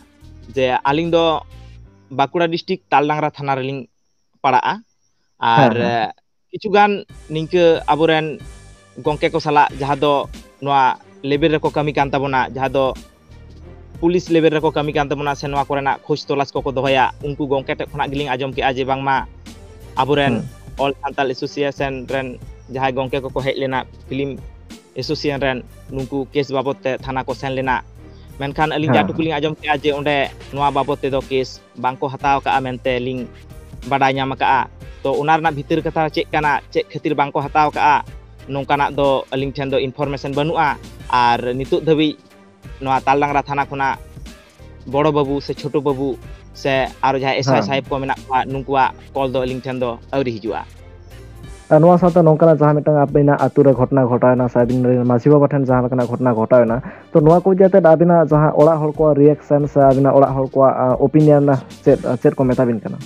ᱡᱮ ᱟᱹᱞᱤᱧ ᱫᱚ ᱵᱟᱸᱠᱩᱲᱟ ᱰᱤᱥᱴᱨᱤᱠᱴ ᱛᱟᱞᱰᱟᱝᱨᱟ ᱛᱷᱟᱱᱟ ᱨᱮᱞᱤᱧ ᱯᱟᱲᱟᱜᱼᱟ᱾ ᱟᱨ ᱦᱮᱸ, ᱦᱮᱸ᱾ ᱠᱤᱪᱷᱩ ᱜᱟᱱ ᱱᱤᱝᱠᱟᱹ ᱟᱵᱚᱨᱮᱱ ᱜᱚᱢᱠᱮ ᱠᱚ ᱥᱟᱞᱟᱜ, ᱡᱟᱦᱟᱸ ᱫᱚ ᱱᱚᱣᱟ ᱞᱮᱵᱮᱞ ᱨᱮᱠᱚ ᱠᱟᱹᱢᱤ ᱠᱟᱱ ᱛᱟᱵᱚᱱᱟ, ᱡᱟᱦᱟᱸ ᱫᱚ ᱯᱩᱞᱤᱥ ᱞᱮᱵᱮᱞ ᱨᱮᱠᱚ ᱠᱟᱹᱢᱤ ᱠᱟᱱ ᱛᱟᱵᱚᱱᱟ, ᱥᱮ ᱱᱚᱣᱟ ᱠᱚᱨᱮᱱᱟᱜ ᱠᱷᱳᱡᱽ ᱛᱚᱞᱟᱥ ᱠᱚᱠᱚ ᱫᱚᱦᱚᱭᱟ, ᱩᱱᱠᱩ ᱜᱚᱢᱠᱮ ᱴᱷᱮᱱ ᱠᱷᱚᱱᱟᱜ ᱜᱮᱞᱤᱧ ᱟᱸᱡᱚᱢ ᱠᱮᱜᱼᱟ ᱡᱮ ᱵᱟᱝᱢᱟ ᱟᱵᱚᱨᱮᱱ ᱦᱩᱸ᱾ ᱚᱞ ᱥᱟᱱᱛᱟᱞ ᱮᱥᱳᱥᱤᱭᱮᱥᱚᱱ ᱨᱮᱱ ᱡᱟᱦᱟᱸᱭ ᱜᱚᱢᱠᱮ ᱠᱚᱠᱚ ᱦᱮᱡ ᱞᱮᱱᱟ, ᱯᱷᱤᱞᱢ ᱮᱥᱳᱥᱤᱭᱮᱥᱚᱱ ᱨᱮᱱ, ᱱᱩᱠᱩ ᱠᱮᱥ ᱵᱟᱵᱚᱫ ᱛᱮ ᱛᱷᱟᱱᱟ ᱠᱚ ᱥᱮᱱ ᱞᱮᱱᱟ᱾ ᱢᱮᱱᱠᱷᱟᱱ ᱟᱹᱞᱤᱧ ᱡᱟ ᱦᱮᱸ, ᱴᱩᱠᱩ ᱦᱮᱸ᱾ ᱞᱤᱧ ᱟᱸᱡᱚᱢ ᱠᱮᱜᱼᱟ ᱡᱮ ᱚᱸᱰᱮ ᱱᱚᱣᱟ ᱵᱟᱵᱚᱫ ᱛᱮᱫᱚ ᱠᱮᱥ ᱵᱟᱝᱠᱚ ᱦᱟᱛᱟᱣ ᱠᱟᱜᱼᱟ ᱢᱮᱱᱛᱮ ᱞᱤᱧ ᱵᱟᱰᱟᱭ ᱧᱟᱢ ᱠᱟᱜᱼᱟ᱾ ᱛᱚ, ᱚᱱᱟ ᱨᱮᱱᱟᱜ ᱵᱷᱤᱛᱤᱨ ᱠᱟᱛᱷᱟ ᱪᱮᱫ ᱠᱟᱱᱟ, ᱪᱮᱫ ᱠᱷᱟᱹᱛᱤᱨ ᱵᱟᱝᱠᱚ ᱦᱟᱛᱟᱣ ᱠᱟᱜᱼᱟ, ᱱᱚᱝᱠᱟᱱᱟᱜ ᱫᱚ ᱟᱹᱞᱤᱧ ᱴᱷᱮᱱ ᱫᱚ ᱤᱱᱯᱷᱚᱨᱢᱮᱥᱚᱱ ᱵᱟᱹᱱᱩᱜᱼᱟ᱾ ᱟᱨ ᱱᱤᱛᱚᱜ ᱫᱷᱟᱹᱵᱤᱡ ᱱᱚᱣᱟ ᱛᱟᱞᱰᱟᱝᱨᱟ ᱛᱷᱟᱱᱟ ᱠᱷᱚᱱᱟᱜ ᱵᱚᱲᱚ ᱵᱟᱹᱵᱩ ᱥᱮ ᱪᱷᱳᱴᱳ ᱵᱟᱹᱵᱩ ᱥᱮ ᱟᱨᱚ ᱡᱟᱦᱟᱸᱭ ᱮᱥ ᱟᱭ ᱦᱮᱸ᱾ ᱥᱟᱦᱮᱵᱽ ᱠᱚ ᱢᱮᱱᱟᱜ ᱠᱚᱣᱟ, ᱱᱩᱠᱩᱣᱟᱜ ᱠᱚᱞ ᱫᱚ ᱟᱹᱞᱤᱧ ᱴᱷᱮᱱ ᱫᱚ ᱟᱹᱣᱨᱤ ᱦᱤᱡᱩᱜᱼᱟ᱾ ᱟᱨ ᱱᱚᱣᱟ ᱥᱟᱶᱛᱮ ᱱᱚᱝᱠᱟᱱᱟᱜ ᱡᱟᱦᱟᱸ ᱢᱤᱫᱴᱟᱝ ᱟᱹᱵᱤᱱᱟᱜ ᱟᱹᱛᱩ ᱨᱮ ᱜᱷᱚᱴᱚᱱᱟ ᱜᱷᱚᱴᱟᱣᱮᱱᱟ ᱥᱮ ᱟᱹᱵᱤᱱ ᱨᱮᱱ ᱢᱟᱹᱡᱷᱤ ᱵᱟᱵᱟ ᱴᱷᱮᱱ ᱡᱟᱦᱟᱸ ᱞᱮᱠᱟᱱᱟᱜ ᱜᱷᱚᱴᱚᱱᱟ ᱜᱷᱚᱴᱟᱣᱮᱱᱟ, ᱛᱚ ᱱᱚᱣᱟ ᱠᱚ ᱤᱫᱤ ᱠᱟᱛᱮᱫ ᱟᱹᱵᱤᱱᱟᱜ ᱡᱟᱦᱟᱸ ᱚᱲᱟᱜ ᱦᱚᱲ ᱠᱚᱣᱟᱜ ᱨᱤᱭᱮᱠᱥᱚᱱ ᱥᱮ ᱟᱹᱵᱤᱱᱟᱜ ᱚᱲᱟᱜ ᱦᱚᱲ ᱠᱚᱣᱟᱜ, ᱟ, ᱚᱯᱤᱱᱤᱭᱚᱱ ᱪᱮᱫ, ᱪᱮᱫ ᱠᱚ ᱢᱮᱛᱟ ᱵᱤᱱ ᱠᱟᱱᱟ?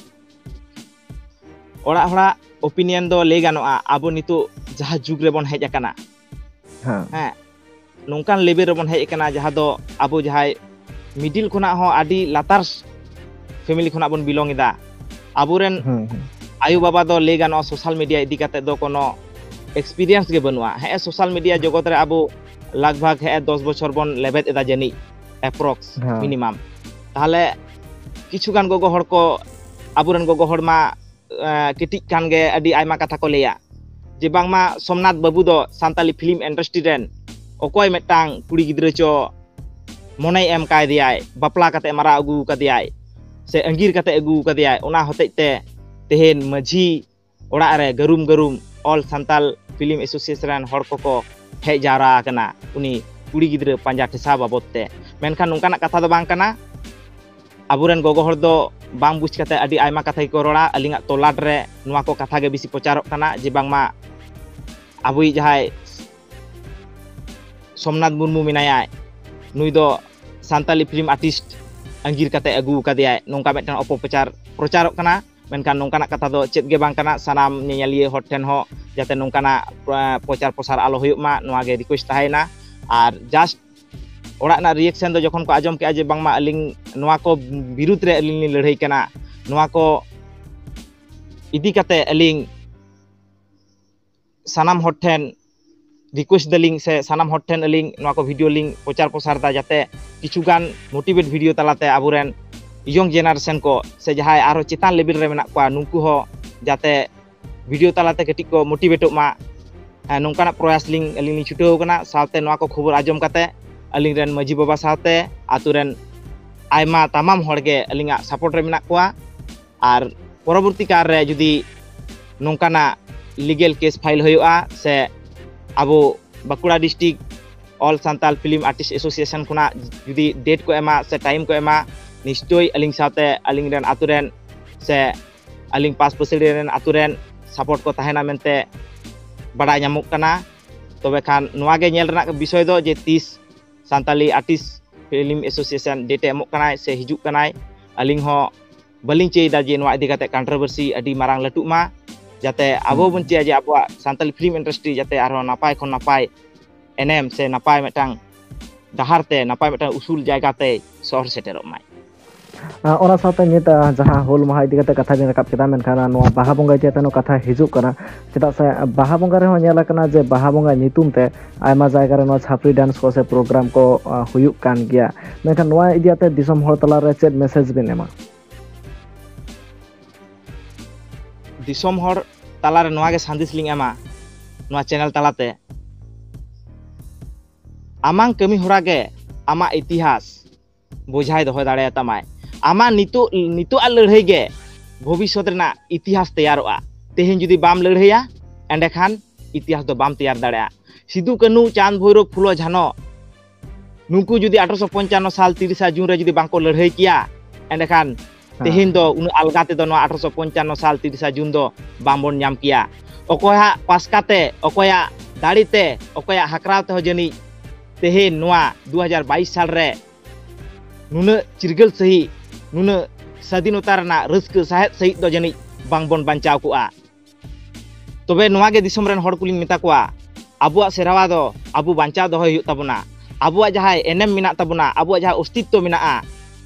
ᱚᱲᱟᱜ ᱦᱚᱲᱟᱜ ᱚᱯᱤᱱᱤᱭᱚᱱ ᱫᱚ ᱞᱟᱹᱭ ᱜᱟᱱᱚᱜᱼᱟ, ᱟᱵᱚ ᱱᱤᱛᱚᱜ ᱡᱟᱦᱟᱸ ᱡᱩᱜᱽ ᱨᱮᱵᱚᱱ ᱦᱮᱡ ᱟᱠᱟᱱᱟ, ᱦᱮᱸ᱾ ᱦᱮᱸ, ᱱᱚᱝᱠᱟᱱ ᱞᱮᱵᱮᱞ ᱨᱮᱵᱚᱱ ᱦᱮᱡ ᱟᱠᱟᱱᱟ, ᱡᱟᱦᱟᱸ ᱫᱚ ᱟᱵᱚ ᱡᱟᱦᱟᱸᱭ ᱢᱤᱰᱤᱞ ᱠᱷᱚᱱᱟᱜ ᱦᱚᱸ ᱟᱹᱰᱤ ᱞᱟᱛᱟᱨ ᱯᱷᱮᱢᱮᱞᱤ ᱠᱷᱚᱱᱟᱜ ᱵᱚᱱ ᱵᱤᱞᱚᱝ ᱮᱫᱟ᱾ ᱟᱵᱚᱨᱮᱱ ᱦᱩᱸ, ᱦᱩᱸ᱾ ᱟᱭᱳᱼᱵᱟᱵᱟ ᱫᱚ ᱞᱟᱹᱭ ᱜᱟᱱᱚᱜᱼᱟ ᱥᱳᱥᱟᱞ ᱢᱤᱰᱤᱭᱟ ᱤᱫᱤ ᱠᱟᱛᱮᱫ ᱫᱚ ᱠᱳᱱᱳ ᱮᱠᱥᱯᱤᱨᱤᱭᱮᱱᱥ ᱜᱮ ᱵᱟᱹᱱᱩᱜᱼᱟ᱾ ᱦᱮᱸ, ᱥᱳᱥᱟᱞ ᱢᱤᱰᱤᱭᱟ ᱡᱚᱜᱚᱛ ᱨᱮ ᱟᱵᱚ ᱞᱟᱜᱽ ᱵᱷᱟᱜᱽ ᱦᱮᱸ ᱫᱚᱥ ᱵᱚᱪᱷᱚᱨ ᱵᱚᱱ ᱞᱮᱵᱮᱫ ᱮᱫᱟ ᱡᱟᱹᱱᱤᱡ, ᱮᱯᱨᱚᱠᱥ ᱦᱮᱸ᱾ ᱢᱤᱱᱤᱢᱟᱢ᱾ ᱛᱟᱦᱚᱞᱮ ᱠᱤᱪᱷᱩ ᱜᱟᱱ ᱜᱚᱜᱚ ᱦᱚᱲ ᱠᱚ, ᱟᱵᱚᱨᱮᱱ ᱜᱚᱜᱚ ᱦᱚᱲ ᱢᱟ, ᱮᱸ, ᱠᱟᱹᱴᱤᱡ ᱠᱷᱟᱱ ᱜᱮ ᱟᱹᱰᱤ ᱟᱭᱢᱟ ᱠᱟᱛᱷᱟ ᱠᱚ ᱞᱟᱹᱭᱟ ᱡᱮ ᱵᱟᱝᱢᱟ ᱥᱳᱢᱱᱟᱛᱷ ᱵᱟᱹᱵᱩ ᱫᱚ ᱥᱟᱱᱛᱟᱞᱤ ᱯᱷᱤᱞᱢ ᱤᱱᱰᱟᱥᱴᱨᱤ ᱨᱮᱱ ᱚᱠᱚᱭ ᱢᱤᱫᱴᱟᱝ ᱠᱩᱲᱤ ᱜᱤᱫᱽᱨᱟᱹ ᱪᱚ ᱢᱚᱱᱮᱭ ᱮᱢ ᱠᱟᱭᱫᱮᱭᱟᱭ, ᱵᱟᱯᱞᱟ ᱠᱟᱛᱮ ᱢᱟᱨᱟᱣ ᱟᱹᱜᱩ ᱠᱟᱫᱮᱭᱟᱭ ᱥᱮ ᱟᱸᱜᱤᱨ ᱠᱟᱛᱮ ᱟᱹᱜᱩ ᱠᱟᱫᱮᱭᱟᱭ, ᱚᱱᱟ ᱦᱚᱛᱮᱡ ᱛᱮ ᱛᱮᱦᱮᱧ ᱢᱟᱹᱡᱷᱤ ᱚᱲᱟᱜ ᱨᱮ ᱜᱟᱹᱨᱩᱢ ᱜᱟᱹᱨᱩᱢ ᱚᱞ ᱥᱟᱱᱛᱟᱞ ᱯᱷᱤᱞᱢ ᱮᱥᱳᱥᱤᱭᱮᱥᱚᱱ ᱨᱮᱱ ᱦᱚᱲ ᱠᱚᱠᱚ ᱦᱮᱡ ᱡᱟᱣᱨᱟ ᱟᱠᱟᱱᱟ ᱩᱱᱤ ᱠᱩᱲᱤ ᱜᱤᱫᱽᱨᱟᱹ ᱯᱟᱸᱡᱟ ᱴᱷᱮᱥᱟᱣ ᱵᱟᱵᱚᱫ ᱛᱮ᱾ ᱢᱮᱱᱠᱷᱟᱱ ᱱᱚᱝᱠᱟᱱᱟᱜ ᱠᱟᱛᱷᱟ ᱫᱚ ᱵᱟᱝ ᱠᱟᱱᱟ᱾ ᱟᱵᱚᱨᱮᱱ ᱜᱚᱜᱚ ᱦᱚᱲ ᱫᱚ ᱵᱟᱝ ᱵᱩᱡᱽ ᱠᱟᱛᱮ ᱟᱹᱰᱤ ᱟᱭᱢᱟ ᱠᱟᱛᱷᱟ ᱜᱮᱠᱚ ᱨᱚᱲᱟ᱾ ᱟᱹᱞᱤᱧᱟᱜ ᱛᱚᱞᱟᱴ ᱨᱮ ᱱᱚᱣᱟ ᱠᱚ ᱠᱟᱛᱷᱟ ᱜᱮ ᱵᱮᱥᱤ ᱯᱨᱚᱪᱟᱨᱚᱜ ᱠᱟᱱᱟ ᱡᱮ ᱵᱟᱝᱢᱟ ᱟᱵᱚᱭᱤᱡ ᱡᱟᱦᱟᱸᱭ ᱥᱳᱢᱱᱟᱛᱷ ᱢᱩᱨᱢᱩ ᱢᱮᱱᱟᱭᱟ, ᱱᱩᱭ ᱫᱚ ᱥᱟᱱᱛᱟᱞᱤ ᱯᱷᱤᱞᱢ ᱟᱨᱴᱤᱥᱴ ᱟᱸᱜᱤᱨ ᱠᱟᱛᱮ ᱟᱹᱜᱩ ᱟᱠᱟᱫᱮᱭᱟᱭ, ᱱᱚᱝᱠᱟ ᱢᱤᱫᱴᱟᱝ ᱚᱯᱚᱯᱨᱚᱪᱟᱨ ᱯᱨᱚᱪᱟᱨᱚᱜ ᱠᱟᱱᱟ᱾ ᱢᱮᱱᱠᱷᱟᱱ ᱱᱚᱝᱠᱟᱱᱟᱜ ᱠᱟᱛᱷᱟ ᱫᱚ ᱪᱮᱫ ᱜᱮ ᱵᱟᱝ ᱠᱟᱱᱟ᱾ ᱥᱟᱱᱟᱢ ᱧᱮᱧᱮᱞᱤᱭᱟᱹ ᱦᱚᱲ ᱴᱷᱮᱱ ᱦᱚᱸ ᱡᱟᱛᱮ ᱱᱚᱝᱠᱟᱱᱟᱜ, ᱟ, ᱯᱨᱚᱪᱟᱨ ᱯᱨᱚᱥᱟᱨ ᱟᱞᱚ ᱦᱩᱭᱩᱜ ᱢᱟ, ᱱᱚᱣᱟ ᱜᱮ ᱨᱤᱠᱩᱭᱮᱥᱴ ᱛᱟᱦᱮᱸᱭᱮᱱᱟ᱾ ᱟᱨ ᱡᱟᱥᱴ ᱚᱲᱟᱜ ᱨᱮᱱᱟᱜ ᱨᱤᱭᱮᱠᱥᱚᱱ ᱫᱚ ᱡᱚᱠᱷᱚᱱ ᱠᱚ ᱟᱸᱡᱚᱢ ᱠᱮᱜᱼᱟ ᱡᱮ ᱵᱟᱝᱢᱟ ᱟᱹᱞᱤᱧ ᱱᱚᱣᱟ ᱠᱚ ᱵᱤᱨᱩᱫᱽ ᱨᱮ ᱟᱹᱞᱤᱧ ᱞᱤᱧ ᱞᱟᱹᱲᱦᱟᱹᱭ ᱠᱟᱱᱟ, ᱱᱚᱣᱟ ᱠᱚ ᱤᱫᱤ ᱠᱟᱛᱮ ᱟᱹᱞᱤᱧ ᱥᱟᱱᱟᱢ ᱦᱚᱲ ᱴᱷᱮᱱ ᱨᱤᱠᱩᱭᱮᱥᱴ ᱫᱟᱞᱤᱧ ᱥᱮ ᱥᱟᱱᱟᱢ ᱦᱚᱲ ᱴᱷᱮᱱ ᱟᱹᱞᱤᱧ ᱱᱚᱣᱟ ᱠᱚ ᱵᱷᱤᱰᱤᱭᱳ ᱞᱤᱧ ᱯᱨᱚᱪᱟᱨ ᱯᱨᱚᱥᱟᱨ ᱫᱟ, ᱡᱟᱛᱮ ᱠᱤᱪᱷᱩ ᱜᱟᱱ ᱢᱳᱴᱤᱵᱷᱮᱴ ᱵᱷᱤᱰᱤᱭᱳ ᱛᱟᱞᱟᱛᱮ ᱟᱵᱚᱨᱮᱱ ᱤᱭᱚᱝ ᱡᱮᱱᱟᱨᱮᱥᱚᱱ ᱠᱚ ᱥᱮ ᱡᱟᱦᱟᱸᱭ ᱟᱨᱦᱚᱸ ᱪᱮᱛᱟᱱ ᱞᱮᱵᱮᱞ ᱨᱮ ᱢᱮᱱᱟᱜ ᱠᱚᱣᱟ, ᱱᱩᱠᱩ ᱦᱚᱸ ᱡᱟᱛᱮ ᱵᱷᱤᱰᱤᱭᱳ ᱛᱟᱞᱟᱛᱮ ᱠᱟᱹᱴᱤᱡ ᱠᱚ ᱢᱳᱴᱤᱵᱷᱮᱴᱚᱜ ᱢᱟ᱾ ᱦᱮᱸ, ᱱᱚᱝᱠᱟᱱᱟᱜ ᱯᱨᱚᱭᱟᱥ ᱞᱤᱧ ᱟᱹᱞᱤᱧ ᱞᱤᱧ ᱪᱷᱩᱴᱟᱹᱣ ᱠᱟᱱᱟ᱾ ᱥᱟᱶᱛᱮ ᱱᱚᱣᱟ ᱠᱚ ᱠᱷᱚᱵᱚᱨ ᱟᱸᱡᱚᱢ ᱠᱟᱛᱮ ᱟᱹᱞᱤᱧ ᱨᱮᱱ ᱢᱟᱹᱡᱷᱤ ᱵᱟᱵᱟ ᱥᱟᱶᱛᱮ ᱟᱛᱳ ᱨᱮᱱ ᱟᱭᱢᱟ ᱛᱟᱢᱟᱢ ᱦᱚᱲ ᱜᱮ ᱟᱹᱞᱤᱧᱟᱜ ᱥᱟᱯᱳᱨᱴ ᱨᱮ ᱢᱮᱱᱟᱜ ᱠᱚᱣᱟ᱾ ᱟᱨ ᱯᱚᱨᱚᱵᱚᱨᱛᱤ ᱠᱟᱞ ᱨᱮ ᱡᱩᱫᱤ ᱱᱚᱝᱠᱟᱱᱟᱜ ᱞᱤᱜᱮᱞ ᱠᱮᱥ ᱯᱷᱟᱭᱤᱞ ᱦᱩᱭᱩᱜᱼᱟ ᱥᱮ ᱟᱵᱚ ᱵᱟᱸᱠᱩᱲᱟ ᱰᱤᱥᱴᱨᱤᱠᱴ ᱚᱞ ᱥᱟᱱᱛᱟᱞ ᱯᱷᱤᱞᱢ ᱟᱨᱴᱤᱥᱴ ᱮᱥᱳᱥᱤᱭᱮᱥᱚᱱ ᱠᱷᱚᱱᱟᱜ ᱡᱩᱫᱤ ᱰᱮᱴ ᱠᱚ ᱮᱢᱟ ᱥᱮ ᱴᱟᱭᱤᱢ ᱠᱚ ᱮᱢᱟ, ᱱᱤᱥᱪᱳᱭ ᱟᱹᱞᱤᱧ ᱥᱟᱶᱛᱮ ᱟᱹᱞᱤᱧ ᱨᱮᱱ ᱟᱛᱳ ᱨᱮᱱ ᱥᱮ ᱟᱹᱞᱤᱧ ᱯᱟᱥ ᱯᱟᱹᱥᱤ ᱨᱮᱱ ᱟᱛᱳ ᱨᱮᱱ ᱥᱟᱯᱳᱨᱴ ᱠᱚ ᱛᱟᱦᱮᱱᱟ ᱢᱮᱱᱛᱮ ᱵᱟᱰᱟᱭ ᱧᱟᱢᱚᱜ ᱠᱟᱱᱟ᱾ ᱛᱚᱵᱮ ᱠᱷᱟᱱ ᱱᱚᱣᱟ ᱜᱮ ᱧᱮᱞ ᱨᱮᱱᱟᱜ ᱵᱤᱥᱚᱭ ᱫᱚ ᱡᱮ ᱛᱤᱥ Santali artist film association date ᱮ ᱮᱢᱚᱜ ᱠᱟᱱᱟᱭ ᱥᱮ ᱦᱤᱡᱩᱜ ᱠᱟᱱᱟᱭ᱾ ᱟᱹᱞᱤᱧ ᱦᱚᱸ ᱵᱟᱹᱞᱤᱧ ᱪᱟᱹᱭᱫᱟ ᱡᱮ ᱱᱚᱣᱟ ᱤᱫᱤ ᱠᱟᱛᱮ ᱠᱚᱱᱴᱨᱳᱵᱷᱟᱨᱥᱤ ᱟᱹᱰᱤ ᱢᱟᱨᱟᱝ ᱞᱟᱹᱴᱩᱜ ᱢᱟ, ᱡᱟᱛᱮ ᱟᱵᱚ ᱵᱚᱱ ᱪᱟᱹᱭᱟ ᱡᱮ ᱟᱵᱚᱣᱟᱜ ᱥᱟᱱᱛᱟᱞᱤ ᱯᱷᱤᱞᱢ ᱤᱱᱰᱟᱥᱴᱨᱤ ᱡᱟᱛᱮ ᱟᱨᱦᱚᱸ ᱱᱟᱯᱟᱭ ᱠᱷᱚᱱ ᱱᱟᱯᱟᱭ ᱮᱱᱮᱢ ᱥᱮ ᱱᱟᱯᱟᱭ ᱢᱤᱫᱴᱟᱝ ᱰᱟᱦᱟᱨ ᱛᱮ, ᱱᱟᱯᱟᱭ ᱢᱤᱫᱴᱟᱝ ᱩᱥᱩᱞ ᱡᱟᱭᱜᱟ ᱛᱮᱭ ᱥᱚᱦᱚᱨ ᱥᱮᱴᱮᱨᱚᱜ ᱢᱟᱭ᱾ ᱟᱨ ᱚᱱᱟ ᱥᱟᱶᱛᱮ ᱱᱤᱛ, ᱟᱨ, ᱡᱟᱦᱟᱸ ᱦᱩᱞ ᱢᱟᱦᱟ ᱤᱫᱤ ᱠᱟᱛᱮ ᱠᱟᱛᱷᱟ ᱵᱤᱱ ᱨᱟᱠᱟᱵ ᱠᱮᱫᱟ, ᱢᱮᱱᱠᱷᱟᱱ ᱱᱚᱣᱟ ᱵᱟᱦᱟ ᱵᱚᱸᱜᱟ ᱤᱫᱤ ᱠᱟᱛᱮ ᱦᱚᱸ ᱠᱟᱛᱷᱟ ᱦᱤᱡᱩᱜ ᱠᱟᱱᱟ᱾ ᱪᱮᱫᱟᱜ ᱥᱮ ᱵᱟᱦᱟ ᱵᱚᱸᱜᱟ ᱨᱮᱦᱚᱸ ᱧᱮᱞ ᱟᱠᱟᱱᱟ ᱡᱮ ᱵᱟᱦᱟ ᱵᱚᱸᱜᱟ ᱧᱩᱛᱩᱢ ᱛᱮ ᱟᱭᱢᱟ ᱡᱟᱭᱜᱟ ᱨᱮ ᱱᱚᱣᱟ ᱪᱷᱟᱯᱨᱤ ᱰᱟᱱᱥ ᱠᱚ ᱥᱮ ᱯᱨᱳᱜᱨᱟᱢ ᱠᱚ, ᱟᱨ, ᱦᱩᱭᱩᱜ ᱠᱟᱱ ᱜᱮᱭᱟ᱾ ᱢᱮᱱᱠᱷᱟᱱ ᱱᱚᱣᱟ ᱤᱫᱤ ᱠᱟᱛᱮ ᱫᱤᱥᱚᱢ ᱦᱚᱲ ᱛᱟᱞᱟᱨᱮ ᱪᱮᱫ ᱢᱮᱥᱮᱡᱽ ᱵᱤᱱ ᱮᱢᱟ? ᱫᱤᱥᱚᱢ ᱦᱚᱲ ᱛᱟᱞᱟᱨᱮ ᱱᱚᱣᱟ ᱜᱮ ᱥᱟᱸᱫᱮᱥ ᱞᱤᱧ ᱮᱢᱟ ᱱᱚᱣᱟ ᱪᱮᱱᱮᱞ ᱛᱟᱞᱟᱛᱮ, ᱟᱢᱟᱝ ᱠᱟᱹᱢᱤ ᱦᱚᱨᱟ ᱜᱮ ᱟᱢᱟᱜ ᱤᱛᱤᱦᱟᱥ ᱵᱚᱡᱷᱟᱭ ᱫᱚᱦᱚ ᱫᱟᱲᱮᱭᱟᱛᱟᱢᱟᱭ᱾ ᱟᱢᱟᱜ ᱱᱤᱛᱚᱜ, ᱱᱤᱛᱚᱜ ᱟᱜ ᱞᱟᱹᱲᱦᱟᱹᱭ ᱜᱮ ᱵᱷᱚᱵᱤᱥᱥᱚᱛ ᱨᱮᱱᱟᱜ ᱤᱛᱤᱦᱟᱥ ᱛᱮᱭᱟᱨᱚᱜᱼᱟ᱾ ᱛᱮᱦᱮᱧ ᱡᱩᱫᱤ ᱵᱟᱢ ᱞᱟᱹᱲᱦᱟᱹᱭᱟ, ᱮᱸᱰᱮᱠᱷᱟᱱ ᱤᱛᱤᱦᱟᱥ ᱫᱚ ᱵᱟᱢ ᱛᱮᱭᱟᱨ ᱫᱟᱲᱮᱭᱟᱜᱼᱟ᱾ ᱥᱤᱫᱩ, ᱠᱟᱹᱱᱦᱩ, ᱪᱟᱸᱫᱽ, ᱵᱷᱳᱭᱨᱳᱵ, ᱯᱷᱩᱞᱳ, ᱡᱷᱟᱱᱚ, ᱱᱩᱠᱩ ᱡᱩᱫᱤ ᱟᱴᱷᱨᱚᱥᱚ ᱯᱚᱧᱪᱟᱱᱱᱚ ᱥᱟᱞ ᱛᱤᱨᱤᱥᱟ ᱡᱩᱱ ᱨᱮ ᱡᱩᱫᱤ ᱵᱟᱝᱠᱚ ᱞᱟᱹᱲᱦᱟᱹᱭ ᱠᱮᱭᱟ, ᱮᱸᱰᱮᱠᱷᱟᱱ ᱛᱮᱦᱮᱧ ᱫᱚ ᱩᱱᱟᱹᱜ ᱟᱞᱜᱟ ᱛᱮᱫᱚ ᱱᱚᱣᱟ ᱟᱴᱷᱨᱚᱥᱚ ᱯᱚᱧᱪᱟᱱᱱᱚ ᱥᱟᱞ ᱛᱤᱨᱤᱥᱟ ᱡᱩᱱ ᱫᱚ ᱵᱟᱝᱵᱚᱱ ᱧᱟᱢ ᱠᱮᱭᱟ᱾ ᱚᱠᱚᱭᱟᱜ ᱯᱟᱥᱠᱟ ᱛᱮ, ᱚᱠᱚᱭᱟᱜ ᱫᱟᱲᱮ ᱛᱮ, ᱚᱠᱚᱭᱟᱜ ᱦᱟᱠᱨᱟᱣ ᱛᱮᱦᱚᱸ ᱡᱟᱹᱱᱤᱡ ᱛᱮᱦᱮᱧ ᱱᱚᱣᱟ ᱫᱩ ᱦᱟᱡᱟᱨ ᱵᱟᱭᱤᱥ ᱥᱟᱞ ᱨᱮ ᱱᱩᱱᱟᱹᱜ ᱪᱤᱨᱜᱟᱹᱞ ᱥᱟᱹᱦᱤᱡ, ᱱᱩᱱᱟᱹᱜ ᱥᱟᱹᱫᱷᱤᱱᱚᱛᱟ ᱨᱮᱱᱟᱜ ᱨᱟᱹᱥᱠᱟᱹ ᱥᱟᱦᱮᱫ ᱥᱟᱹᱦᱤᱡ ᱫᱚ ᱡᱟᱹᱱᱤᱡ ᱵᱟᱝᱵᱚᱱ ᱵᱟᱧᱪᱟᱣ ᱠᱚᱜᱼᱟ᱾ ᱛᱚᱵᱮ ᱱᱚᱣᱟ ᱜᱮ ᱫᱤᱥᱚᱢ ᱨᱮᱱ ᱦᱚᱲ ᱠᱚᱞᱤᱧ ᱢᱮᱛᱟ ᱠᱚᱣᱟ, ᱟᱵᱚᱣᱟᱜ ᱥᱮᱨᱣᱟ ᱫᱚ ᱟᱵᱚ ᱵᱟᱧᱪᱟᱣ ᱫᱚᱦᱚᱭ ᱦᱩᱭᱩᱜ ᱛᱟᱵᱚᱱᱟ᱾ ᱟᱵᱚᱣᱟᱜ ᱡᱟᱦᱟᱸ ᱮᱱᱮᱢ ᱢᱮᱱᱟᱜ ᱛᱟᱵᱚᱱᱟ, ᱟᱵᱚᱣᱟᱜ ᱡᱟᱦᱟᱸ ᱚᱥᱛᱤᱛᱛᱚ ᱢᱮᱱᱟᱜᱼᱟ,